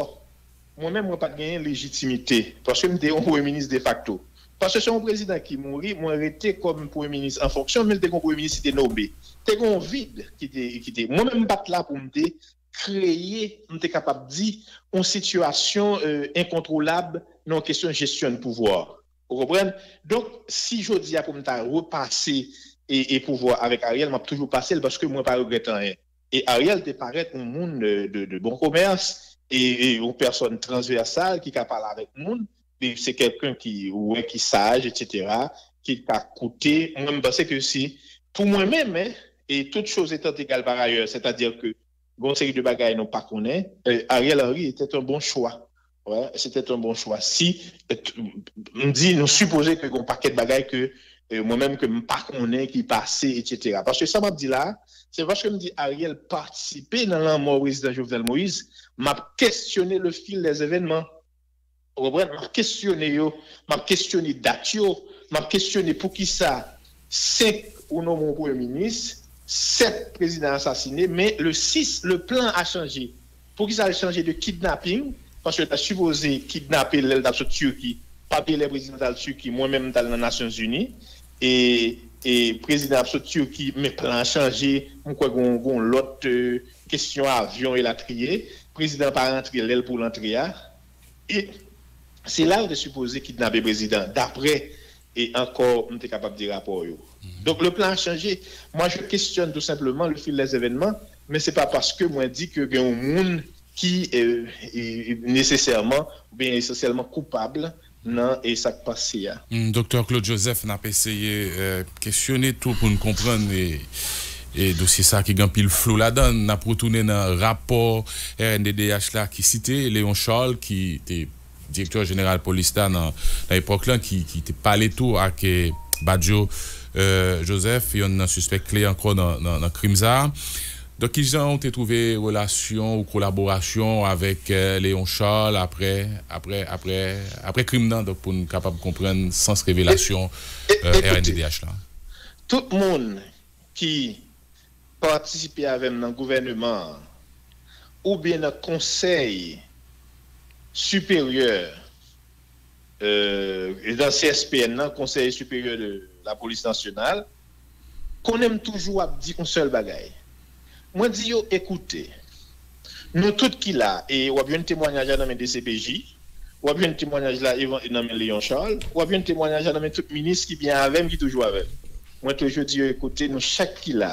mwen menm, mwen pa t genyen lejitimite, paske m te yon premye minis defakto. Paske se yon prezidan ki mouri, mwen rete kòm premye minis an fonksyon, men l te gen yon premye minis ki te nome. Te gen yon vid ki te, ki te. Mwen menm, m pa t la pou m te kreye, m te kapab di, yon sitiyasyon euh, enkontwolab nan yon kesyon jesyon de pouvwa. Ou konprann? Donk, si jodi a pou m ta repase e, e pouvwa avèk Ariel, m ap toujou pase l paske mwen pa regrèt anyen. E Ariel te parèt yon moun de, de, de bon komès e, e yon pèsòn transvèsal ki ka pale avèk moun. Li se kèlken ki ou wè ki saj, etsetera, ki ka koute. Mwen, m panse ke si, pou mwen menm, hein, et toutes choses étant égales par ailleurs, c'est-à-dire que gen yon seri de bagay nou pa konnen, euh, Ariel Henry était un bon choix. Ouais, c'était un bon choix. Si, euh, m di, nou sipoze ke gen yon pakèt bagay ke euh, mwen menm ke m pa konnen ki pase, etsetera. Paske sa m ap di la, se paske m di Ariel patisipe nan lanmò prezidan Jovenel Moïse, m ap kesyone le fil des événements. Ou konprann? M ap kesyone yo, m ap kesyone dat yo, m ap kesyone poukisa senk ou nonmen yon premye minis, sèt prezidan asasine, men le sis, le plan a chanje. Poukisa l chanje de kidnaping? Paske yo ta sipoze kidnape l lè l t ap sot Tiki. Papye lè prezidan t al Tiki, mwen menm m t al nan Nasyonzini. E, e prezidan ap sot Tiki, men plan an chanje. M kwè gon, gon lòt euh, kesyon avyon elatriye. Prezidan pa rantre lè l pou l antre a. E se la yo te sipoze kidnape prezidan, dapre e ankò m te kapab di rapò yo. Donk le plan a chanje. Moi, je questionne tout simplement le fil des événements, men se pa paske mwen di ke gen yon moun ki e, e, nesesèman oubyen esansyèlman koupab nan e sa k pase a. Hmm, Doktè Claude Joseph, n ap eseye euh, kesyone tou pou n konprann e, e dosye sa ki gen anpil flou ladan l. N ap retounen nan rapò R N D D H la ki site Léon Charles, ki te direktè jeneral polis la nan, nan epòk lan, ki, ki te pale tou ak eh, Badio eh, Joseph, yonn nan sispèk kle ankò nan, nan, nan krim sa a. Donk, kijan ou te twouve relasyon ou kolaborasyon avèk eh, Léon Charles apre, apre, apre, apre krim nan, donk, pou n kapab konprann sans revelasyon eh, R N D D H la? Tout moun ki patisipe avè m nan gouvèneman an, oubyen nan konsèy siperyè, euh, nan C S P N nan, Conseil Supérieur de la Police Nationale, konnen m toujou ap di yon sèl bagay. Mwen di yo, ekoute, nou tout ki la, e w ap jwenn temwayaj la nan men D C P J, w ap jwenn temwayaj la evan- nan men Léon Charles, w ap jwenn temwayaj la nan men tout minis ki byen avè m, ki toujou avè m. Mwen toujou di yo, ekoute, nou chak ki la,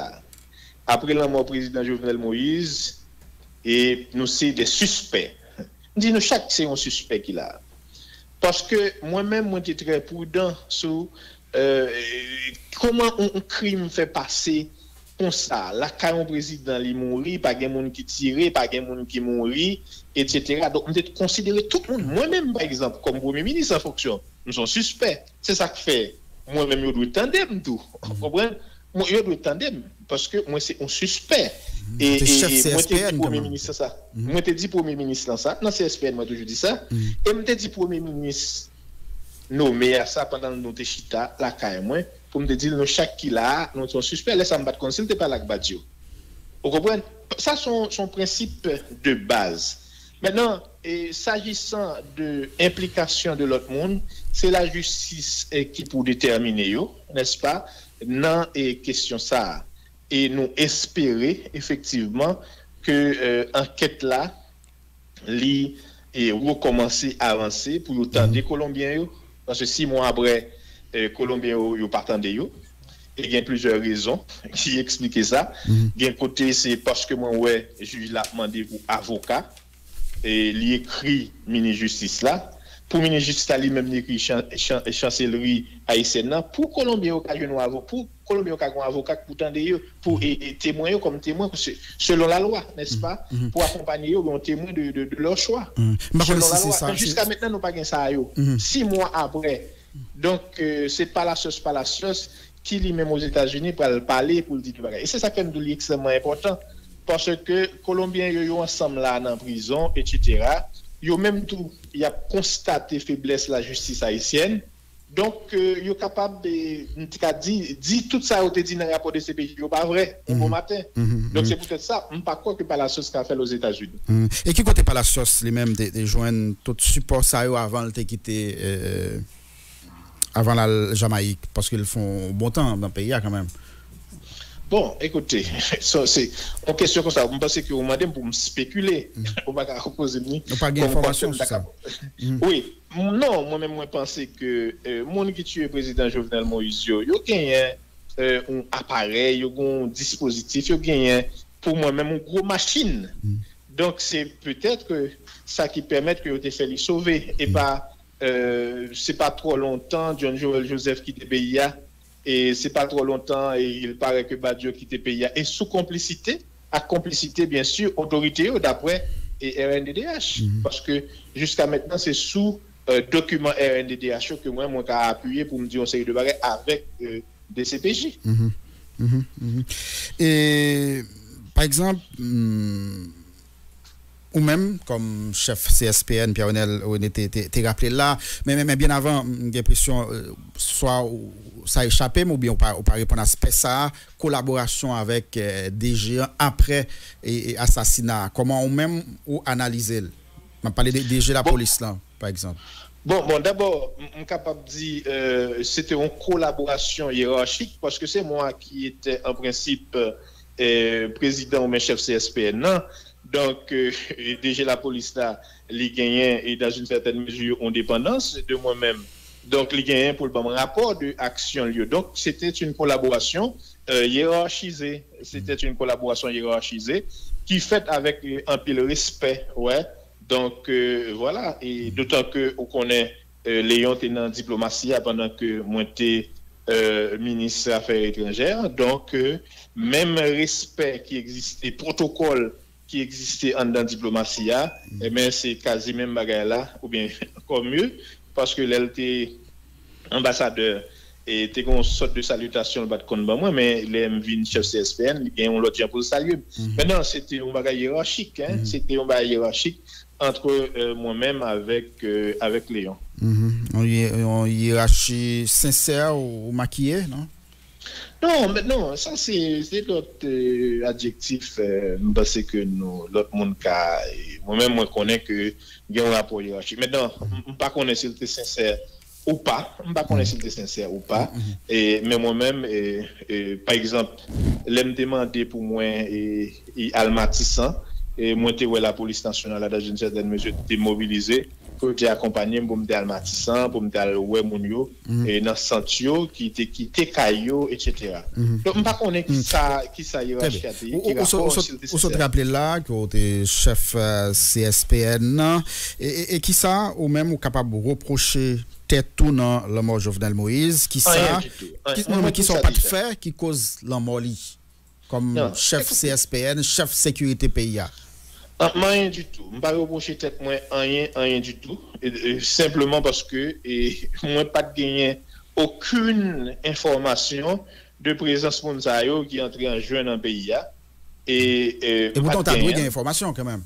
apre lanmò prezidan Jovenel Moïse, e nou se de sispè. M di nou chak se yon sispè ki la. Paske mwen menm, mwen te trè pridan sou, euh, kòman yon, yon krim fè pase konsa. Lakay yon prezidan, li mouri, pa gen moun ki tire, pa gen moun ki mouri, etsetera. Donk, m te konsidere tout moun, mwen menm, pa egzanp, kòm premye minis an fonksyon, m se yon sispè. Se sa k fè, mwen menm, yo dwe tande m tou. Ou konprann? Mwen, yo dwe tande m, paske mwen se yon sispè. E, e, e mwen te di premye minis lan sa. Mwen te di premye minis lan sa, nan C S P N, mwen toujou di sa. E m te di premye minis nome a sa pandan nou te chita lakay mwen, pou m te di l, nou chak ki la a, nou se yon sispè. Lè sa a, m pa t konn si l te pale ak Badio. Ou konprann? Sa se yon, se yon prensip de baz. Mentnan, e, s'agissant de enplikasyon de lòt moun, se lajistis, e, ki pou detèmine yo, nèspa, nan, e, kesyon sa a. E nou espere, efektivman, ke, e, ankèt la, li, e, rekòmanse avanse pou yo tande Kolonbyen yo. Paske sis mwa apre, e, Kolonbyen yo, yo pa tande yo. E gen plizyè rezon ki eksplike sa. Gen kote, se paske mwen wè jij la ap mande pou avoka. E li ekri minis jistis la. Pou minis jistis la, li menm li ekri chan- chan- chanselri ayisyèn nan. Pou Kolonbyen yo ka jwenn yon avoka, pou Kolonbyen yo ka gen yon avoka k pou tande yo, pou e, e, temwen yo kòm temwen, se- selon lalwa, nèspa? Pou akonpanye yo, yon temwen de, de, de leur choix. Selon lalwa. Men jiska mentnan, nou pa gen sa yo. Sis mwa apre. Donk, e, se Palacios Palacios ki li menm Ozetazini pral pale pou l di de bagay. E se sa k fè m di w li ekstrèmman enpòtan. Paske Kolonbyen yo, yo ansanm la nan prizon, etsetera. Yo menm tou, y ap konstate feblès lajistis ayisyèn. Donk, e, yo kapab, e, m te ka di, di tout sa yo te di nan rapò de C P J yo pa vrè, yon bon maten. Donk, se poutèt sa, m pa kwè ke Palacios ka fè l Ozetazini. E ki kote Palacios li menm te, te jwenn tout sipò sa yo avan l te kite, e, avan l al Jamayik? Paske l fè yon bon tan nan peyi a kanmenm. Bon, ekoute, sa, se yon kesyon konsa. M panse ke ou mande m pou m spekile. Ou pa ka poze m li. Ou pa gen enfòmasyon sou sa? Wi. Non, mwen menm, mwen panse ke, e, moun ki tiye prezidan Jovenel Moïse yo, yo genyen, e, yon aparèy, yo gen yon dispozitif, yo genyen, pou mwen menm, yon gwo machin. Donk, se petèt ke sa ki pèmèt ke yo te fè li sove. E pa, e, se pa twò lontan, John Joël Joseph kite peyi a. E se pa twò lontan, e il paraît ke Badio kite peyi a. E sou konplisite, ak konplisite, byensi, otorite yo, daprè, e, R N D D H. Paske, jiska mentnan, se sou, e, dokiman R N D D H yo ke mwen, mwen ka apiye pou m di yon seri de bagay avèk, e, D C P J. E, pa egzanp, ou menm, kòm chèf C S P N, Pierre Renel René te, te, te raple l la, men, men, men byen avan, m gen enpresyon, e, swa ou, sa echape m, oubyen ou pa, ou pa reponn aspè sa a, kolaborasyon avèk, e, D G an apre, e, e, asasina a. Kòman ou menm ou analize l? M ap pale de D G lapolis lan, pa egzanp. Bon, bon, dabò, m, m kapab di, e, se te yon kolaborasyon yerachik, paske se mwen ki te, an prensip, e, prezidan oubyen chèf C S P N nan. Donk, e, D G lapolis la, li genyen, e, dans une certaine mesure, yon depandans de mwen menm. Donk, li genyen pou l ban m rapò de aksyon l yo. Donk, se te yon kolaborasyon, e, yerachizé. Se te yon kolaborasyon yerachizé ki fèt avèk, e, anpil respè, wè. Donk, e, vwala. E dotan ke ou konnen, e, Léon te nan diplomasi a pandan ke mwen te, e, minis afè etranjè. Donk, e, menm respè ki egziste, pwotokòl ki egziste anndan diplomasi a, enben, se kazi menm bagay la, oubyen ankò mye, paske lè l te anbasadè, e te gen yon sòt de salitasyon l pa t konn ban mwen, men lè m vin chèf C S P N, li gen yon lòt jan pou l salye m. Mentnan, se te yon bagay yerachik, en, se te yon bagay yerachik ant, e, mwen menm avèk, e, avèk Léon. Yon ye- yon yerachi sensè ou, ou makiye, non? Non, men non, sa se se lòt euh, adjektif euh, m panse ke nou lòt moun ka euh, mwen menm mwen konnen ke gen yon rapò yerachik. Mentnan, m m pa konnen si l te sensè ou pa, m pa konnen si l te sensè ou pa, e, men mwen menm, e, e, pa egzanp, lè m te mande pou mwen e, e al Matisan, e mwen te wè lapolis nasyonal la, dans une certaine mesure, te mobilize, pou yo te akonpanye m, pou m te al Matisan, pou m te al wè moun yo, e nan sant yo, ki te kite kay yo, etsetera. Donk, m pa konnen ki sa, ki sa yerarchi a te ye, ki rapò, si l te sensè. Ou sot raple la ke w te chèf euh, C S P N nan. E, e, e kisa ou menm ou kapab repwoche tèt ou nan lanmò Jovenel Moïse? Kisa, Anyen ditou. Anyen. ki, Mwen, non, men mwen di kisa w sa pat deja. fè ki koz lanmò li kòm Non, chèf ekoute. C S P N, chèf sekirite peyi a? An, m anyen ditou. M pa repwoche tèt mwen anyen, anyen ditou. E, e, senpleman paske e, mwen pa t genyen okenn enfòmasyon de prezans moun sa yo ki antre an jen nan peyi a. E, e, E pa poutan, w t ta dwe genyen. gen enfòmasyon kanmenm.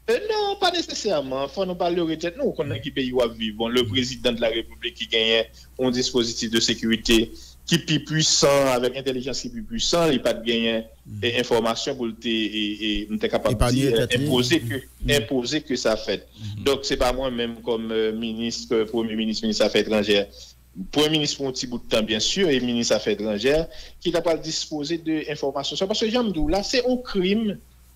E, non, pa nesesèman. Fò nou pa lere tèt nou. Ou konn nan ki peyi w ap viv. Bon, le président de la République ki genyen yon dispozitif de sekirite ki pi pwisan, avèk entèlijans ki pi pwisan, li pa t genyen e, enfòmasyon pou l te, e, e, m te kapab Epanye di, e, tèt li. enpoze ke, enpoze ke sa fèt. Donk, se pa mwen menm kòm e, minis, e, premye minis, minis afè etranjè, premye minis pou yon ti bout tan, byen si, e minis afè etranjè, ki ta pral dispoze de enfòmasyon sa. Paske jan m di w la, se yon krim,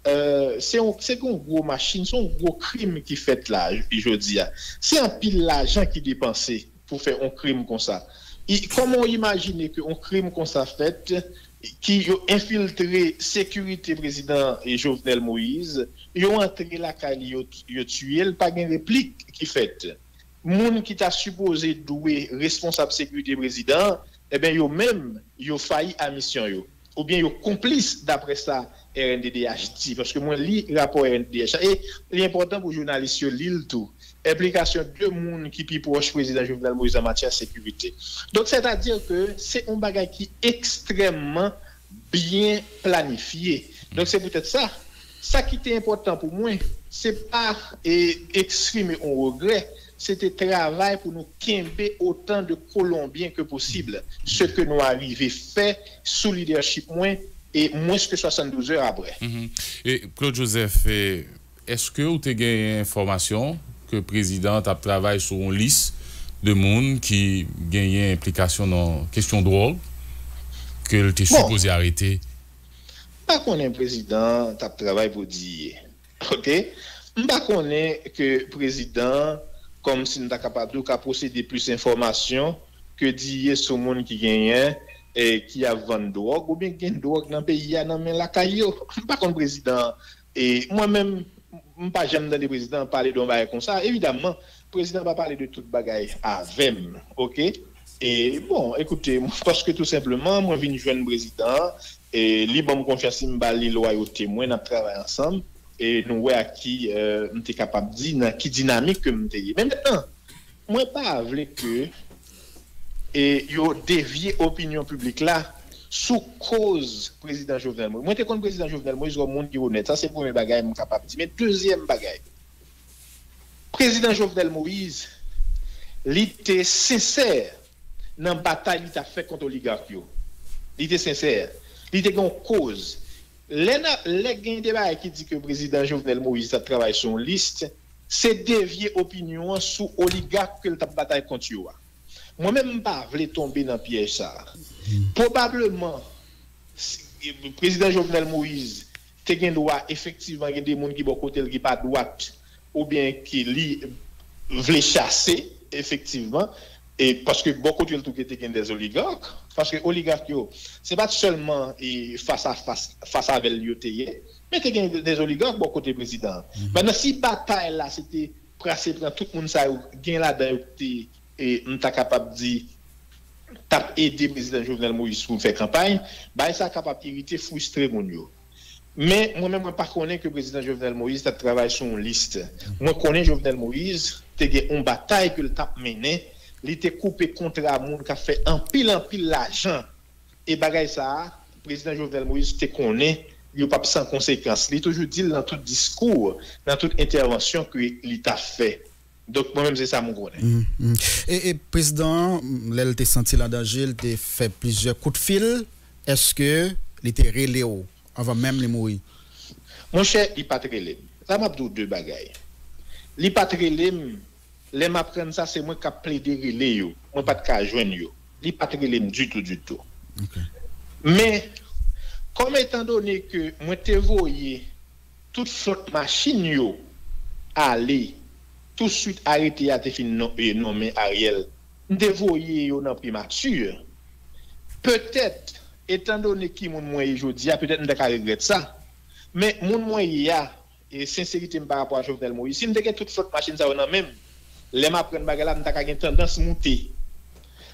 e, se yon, se yon gwo machin, se yon gwo krim ki fèt la, j- jodi a. Se anpil lajan ki depanse pou fè yon krim konsa. I- Kòman w imajine ke yon krim konsa fèt, ki yo enfiltre sekirite prezidan Jovenel Moïse, yo antre lakay li, yo, yo tiye l, pa gen replik ki fèt. Moun ki ta sipoze dwe responsab sekirite prezidan an, ebyen yo menm, yo fayi a misyon yo. Oubyen yo konplis, daprè sa R N D D H di, paske mwen li rapò R N D D H la, e li enpòtan pou jounalis yo li l tou. Enplikasyon de moun ki pi pwòch prezidan Jovenel Moïse an matyè sekirite. Donk, sètadi ke se yon bagay ki ekstrèmman byen planifye. Donk, se poutèt sa, sa ki te enpòtan pou mwen, se pa e, eksprime yon regrè, se te travay pou nou kenbe otan de Kolonbyen ke posib, se ke nou arive fè sou lidèchip mwen, e mwens ke swasanndouz è apre. Mhm. E Claude Joseph, e, èske ou te genyen enfòmasyon ke prezidan an t ap travay sou yon lis de moun ki genyen enplikasyon nan kesyon dwòg ke l te Bon. sipoze arete? M pa konnen prezidan an t ap travay pou Diye. Oke? M pa konnen ke prezidan an, kòmsi m ta kapab di w, ka posede plis enfòmasyon ke Diye sou moun ki genyen e ki ap vann dwòg oubyen gen dwòg nan peyi a nan men lakay yo. M pa konn prezidan an. E mwen menm, m pa janm tande prezidan an pale de yon bagay konsa. Evidamman, prezidan an pa pale de tout bagay avè m, oke? E bon, ekoute, paske tou senpleman, mwen vin jwenn prezidan an, e li ban m konfyans, li m ba li lwayote mwen, n ap travay ansanm, e nou wè ak ki, e, m te kapab di, nan ki dinamik ke m te ye. Men mentnan, mwen pa vle ke e yo devye opinyon piblik la sou koz prezidan Jovenel Moïse. Mwen te konn prezidan Jovenel Moïse kòm moun ki onèt. Sa se premye bagay m kapab di. Men dezyèm bagay, prezidan Jovenel Moïse, li te sensè nan batay li t ap fè kont oligak yo. Li te sensè. Li te gen yon koz. Lè, n a, lè gen de bagay ki di ke prezidan Jovenel Moïse t ap travay sou yon lis, se devye opinyon an sou oligak ke l t ap batay kont yo a. Mwen menm, m pa vle tonbe nan pyèj sa a. Pwobableman, si- prezidan Jovenel Moïse te gen dwa efektivman gen de moun ki bò kote l ki pa dwat oubyen ke li vle chase, efektivman, e paske bò kote l tou te gen de oligak, paske oligak yo, se pa t sèlman e fas a fas, fas avè l yo te ye, men te gen de oligak bò kote prezidan an. Mentnan, si batay la se te prase pran tout moun sa yo, gen ladan yo ki te, e, m ta kapab di, t ap ede prezidan Jovenel Moïse pou l fè kanpay, bagay sa kapab irite, fristre moun yo. Men, mwen menm, mwen pa konnen ke prezidan Jovenel Moïse t ap travay sou yon lis. Mwen konnen Jovenel Moïse te gen yon batay ke l t ap mennen, li te koupe kontra moun k ap fè anpil, anpil lajan. E bagay sa a, prezidan Jovenel Moïse te konnen yo p ap san konsekans. Li toujou di l nan tout diskou, nan tout entèvansyon ke li t ap fè. Donk, mwen menm, se sa m konnen. Mhm, mhm. E, e prezidan an, lè l te santi l an danje, l te fè plizyè kout fil Èske li te rele w anvan menm li mouri? Monchè, li pa t rele m. La, m ap di w de bagay. Li pa t rele m. Lè m aprann sa, se mwen k ap plede rele yo. Mwen pa t ka jwenn yo. Li pa t rele m ditou, ditou. Men, kòm etandone ke mwen te voye tout flòt machin yo ale, touswit arete a te fin nonmen Ariel, m te voye yo nan primati. Petèt, etandone ki moun mwen ye jodi a, petèt m ta ka regrèt sa. Men, moun mwen ye a, e senserite m pa rapò a Jovenel Moïse, si m te gen tout flòt machin sa yo nan men m, lè m aprann bagay la, m ta ka gen tandans moute.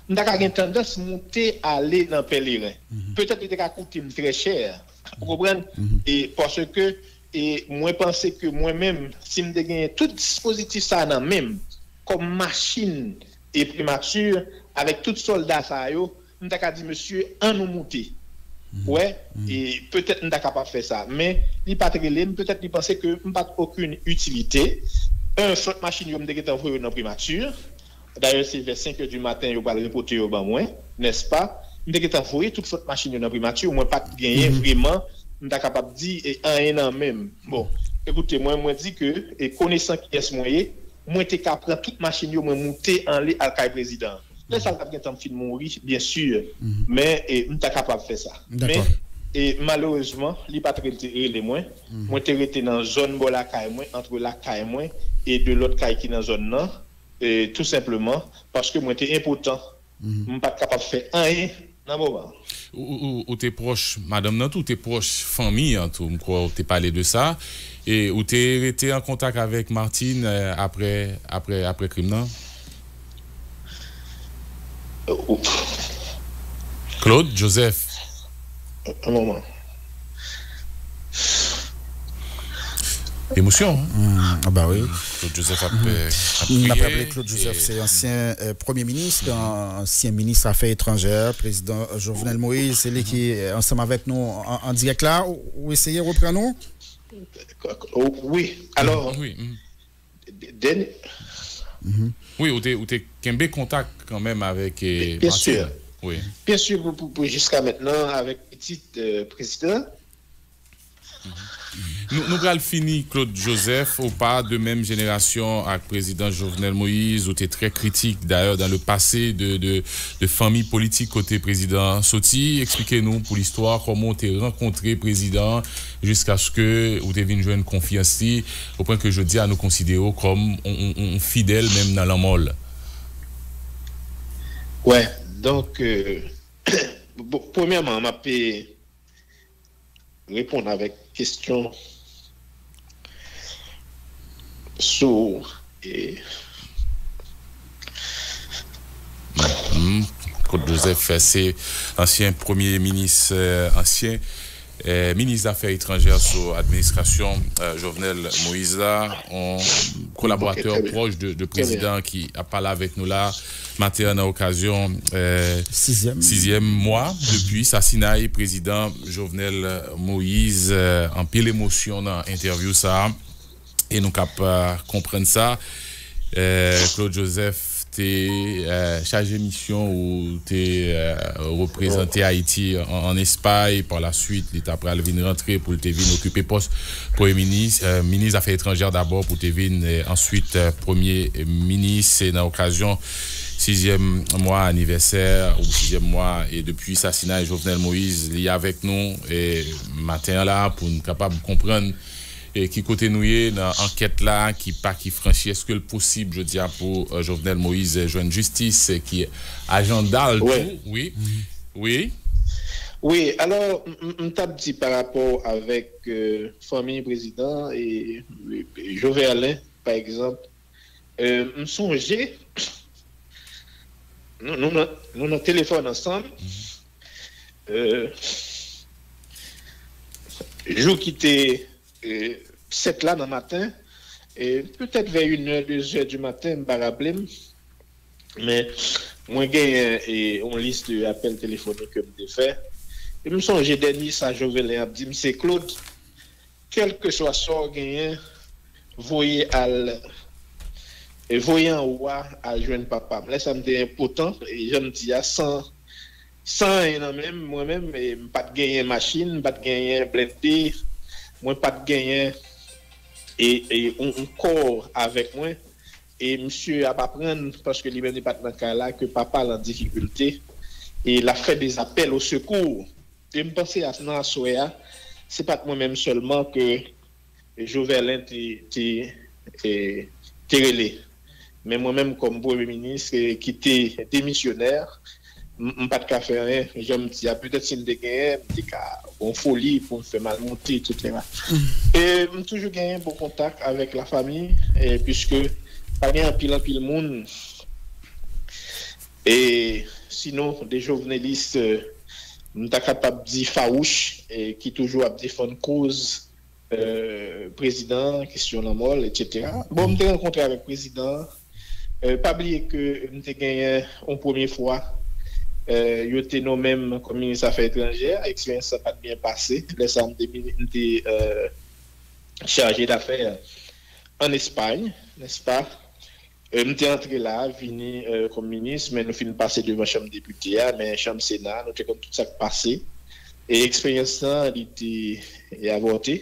M ta ka gen tandans moute ale nan Pèleren. Petèt li te ka koute m trè chè. Ou konprann? E paske e mwen panse ke mwen menm, si m te genyen tout dispozitif sa a nan men m, kòm machin e primati, avèk tout sòlda sa yo, m ta ka di mesye, ann nou moute. Ou wè, e petèt m ta kapab fè sa. Men, li pa t rele m, petèt li panse ke m pa t okenn itilite. En, flòt machin yo, m te gentan voye yo nan primati. Dayè, se vè senk è di maten yo pral repote yo ban mwen, nèspa? M te gentan voye tout flòt machin yo nan primati, mwen pa t genyen vreman, m ta kapab di, e, anyen nan men m. Bon, ekoute, mwen, mwen di ke, e, konesan kiyès mwen ye, mwen te ka pran tout machin yo, mwen moute anle al kay prezidan an. Lè sa l t ap gentan fin mouri, byen si, men e, m ta kapab fè sa. Men e, malerezman, li pa t rete rele mwen. Mwen te rete nan zòn bò lakay mwen, antre lakay mwen e de lòt kay ki nan zòn nan, e, tou senpleman paske mwen te enpotan. M pa t kapab fè anyen nan moman an. Ou, ou, ou te pwòch madanm nan tou, ou te pwòch fanmi an tou, m kwè ou te pale de sa. E ou te rete an kontak avèk Martine, euh, apre, apre, apre krim nan? Claude Joseph. Yon moman. Emosyon, hein? Ah bah oui. Claude Joseph ap, euh, ap kriye. N ap raple Claude Joseph se ansyen euh, premye minis, ansyen minis afè etranjè, prezidan Jovenel Moïse, se li ki euh, ansanm avèk nou an, an dirèk la. Ou, ou eseye reprann nou? Wi, alò, Wi. dènye. Wi, ou te, ou te kenbe kontak kanmenm avèk eh, Byen si. Wi. Byen si, pou, pou, pou jiska mentnan, avèk pitit euh, prezidan. Nou, nou pral fini, Claude Joseph, ou pa de menm jenerasyon ak prezidan Jovenel Moïse, ou te trè kritik dayè dan le pase de, de, de fanmi politik kote prezidan an soti. Eksplike nou pou listwa kòman ou te rankontre prezidan an jiskaske ou te vin jwenn konfyans li, o pwen ke jodi a nou konsidere w kòm on, on, on, on fidèl menm nan lanmò l. Wè, donk, euh, bon, premyèman, m ap eh, reponn avèk kesyon sou eh, Claude Joseph se ansyen premye minis, euh, ansyen euh, minis zafè etranjè sou administrasyon euh, Jovenel Moïse la, yon kolaboratè pwòch de, de prezidan ki ap pale avèk nou la maten an nan okazyon euh, Sizyèm. sizyèm mwa depi sasinay prezidan Jovenel Moïse. Euh, anpil emosyon nan entèvyou sa a. E nou k ap euh, konprann sa. Euh, Claude Joseph te euh, chaje misyon ou te euh, reprezante Ayiti an, an Espay. Pa la swit, li ta pral vin rantre pou l te vin okipe pòs premye minis, euh, minis zafè etranjè dabò, pou te vin euh, answit euh, premye minis. Se nan okazyon sizyèm mwa anivèsè ou sizyèm mwa e depi sasinay Jovenel Moïse, li avèk nou e maten an la pou n kapab konprann e ki kote nou ye nan ankèt la, ki pa ki franchi, èske l posib jodi a pou euh, Jovenel Moïse jwenn jistis, euh, ki ajanda l tou? Wi. Wi. Wi, alò, m- m- m t ap di pa rapò avèk euh, fanmi prezidan e e Joverlin, pa egzanp, euh, m sonje, nou, nou, nan, nou nan telefòn ansanm, euh, jou ki te euh, sèt la nan maten, e petèt vè inè, dezè di maten, m pa raple m, men mwen genyen e, yon lis de apèl telefonik ke m te fè. E m sonje dènye sa Jovelin ap di m, se Claude, kèlkeswa sa w genyen, voye al, e voye anwo a al jwenn papa m. Lè sa m te enpotan, e jan m di a, san san anyen nan men m, mwen menm, e, m pa t genyen machin, m pa t genyen blende, mwen pa t genyen e, e, yon, yon kò avèk mwen. E misye ap aprann, paske li menm li pa t nan kay la, ke papa l an difikilte. E l ap fè dezapèl o sekou. E m panse a, nan aswè a, se pa t mwen menm sèlman ke Joverlin te, te, e, te rele. Men mwen menm kòm premye minis, e, ki te demisyonè, m, m pa t ka fè anyen, jan m di a, petèt si m te genyen, m te ka gon foli pou m fè m al monte, etsetera. E m toujou genyen bon kontak avèk lafanmi, e, piske pa gen anpil, anpil moun, e sinon, de jovenelis, e, m ta kapab di fawouch, e ki toujou ap defann koz, e, prezidan, kesyon lanmò l, etsetera. Bon, m te rankontre avèk prezidan an. E, pa bliye ke m te genyen yon premye fwa, e, yo te nonmen m kòm minis afè etranjè. Eksperyans sa pa t byen pase. Lè sa a, m te, mini- m te, e, chaje dafè ann Espay, nèspa? E, m te antre la, vini, e, kòm minis, men nou fin pase devan chanm depite a, men chanm sena, nou te konn tout sa k pase. E eksperyans lan, li te, e, avòte.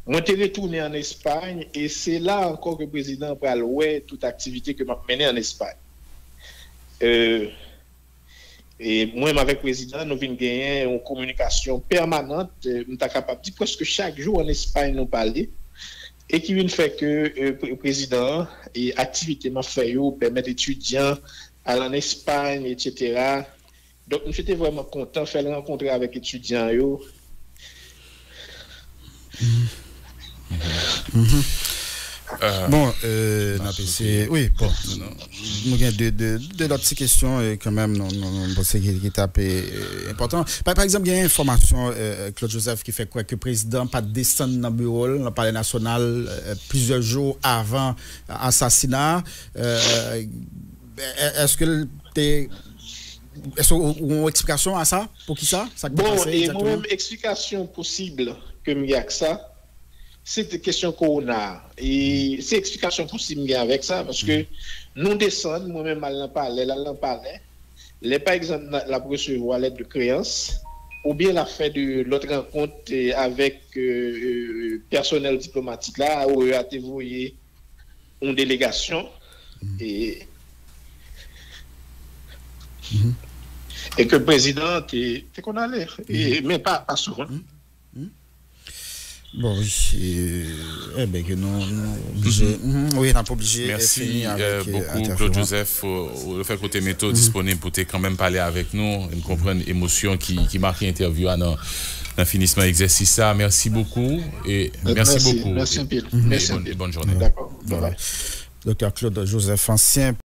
Mwen te retounen ann Espay, e se la ankò ke prezidan an pral wè tout aktivite ke m ap mennen ann Espay. E, e mwen menm avèk prezidan an, nou vin genyen yon kominikasyon pèmanant, e, m ta kapab di prèske chak jou ann Espay nou pale, e ki vin fè ke, e, pre- prezidan an, e aktivite m ap fè yo pèmèt etidyan al ann Espay, etsetera. Donk, misye te vrèman kontan fè l rankontre avèk etidyan yo. Bon, euh, n ap eseye. Wi, bon. Nou gen de, de, de lòt ti kesyon, e kanmenm, nou, nou, nou panse ki, ki t ap, e, enpòtan. Pa, pa egzanp, gen enfòmasyon, e, Claude Joseph, ki fè kwè ke prezidan pa t desann nan biwo l, nan Palè Nasyonal, e, plizyè jou avan asasina. E, e, èske l te, èske ou, ou gen yon eksplikasyon a sa? Poukisa? Sa k te Bon, pase e mwen egzakteman? Menm, eksplikasyon posib ke m gen ak sa, se te kesyon kowona. E se eksplikasyon posib m gen avèk sa, paske nou desann, mwen menm al nan palè, l al nan palè. Lè, pa egzanp, n a- l ap resevwa lèt de kreyans, oubyen l ap fè de lòt rankont, e, avèk, e, e, pèsonèl diplomatik la, O E A te voye yon delegasyon, e, e ke prezidan an te, te konn ale, e, men pa, pa souvan. Bon, wi, e, enben, ke nou, nou oblije, mhm, wi, n ap oblije, e, Mèsi, fini euh, avèk, e, bokou, entèvyou Claude an. Joseph, pou le fèt ke w te mete w disponib pou te kanmenm pale avèk nou. M konprann emosyon ki, ki make entèvyou a nan, nan finisman egzèsis sa. Mèsi bokou. E mèsi Mèsi, bokou. mèsi anpil. E Mèsi bonn, anpil. e bonn jounen. Dakò. Voilà. Doktè Claude Joseph, ansyen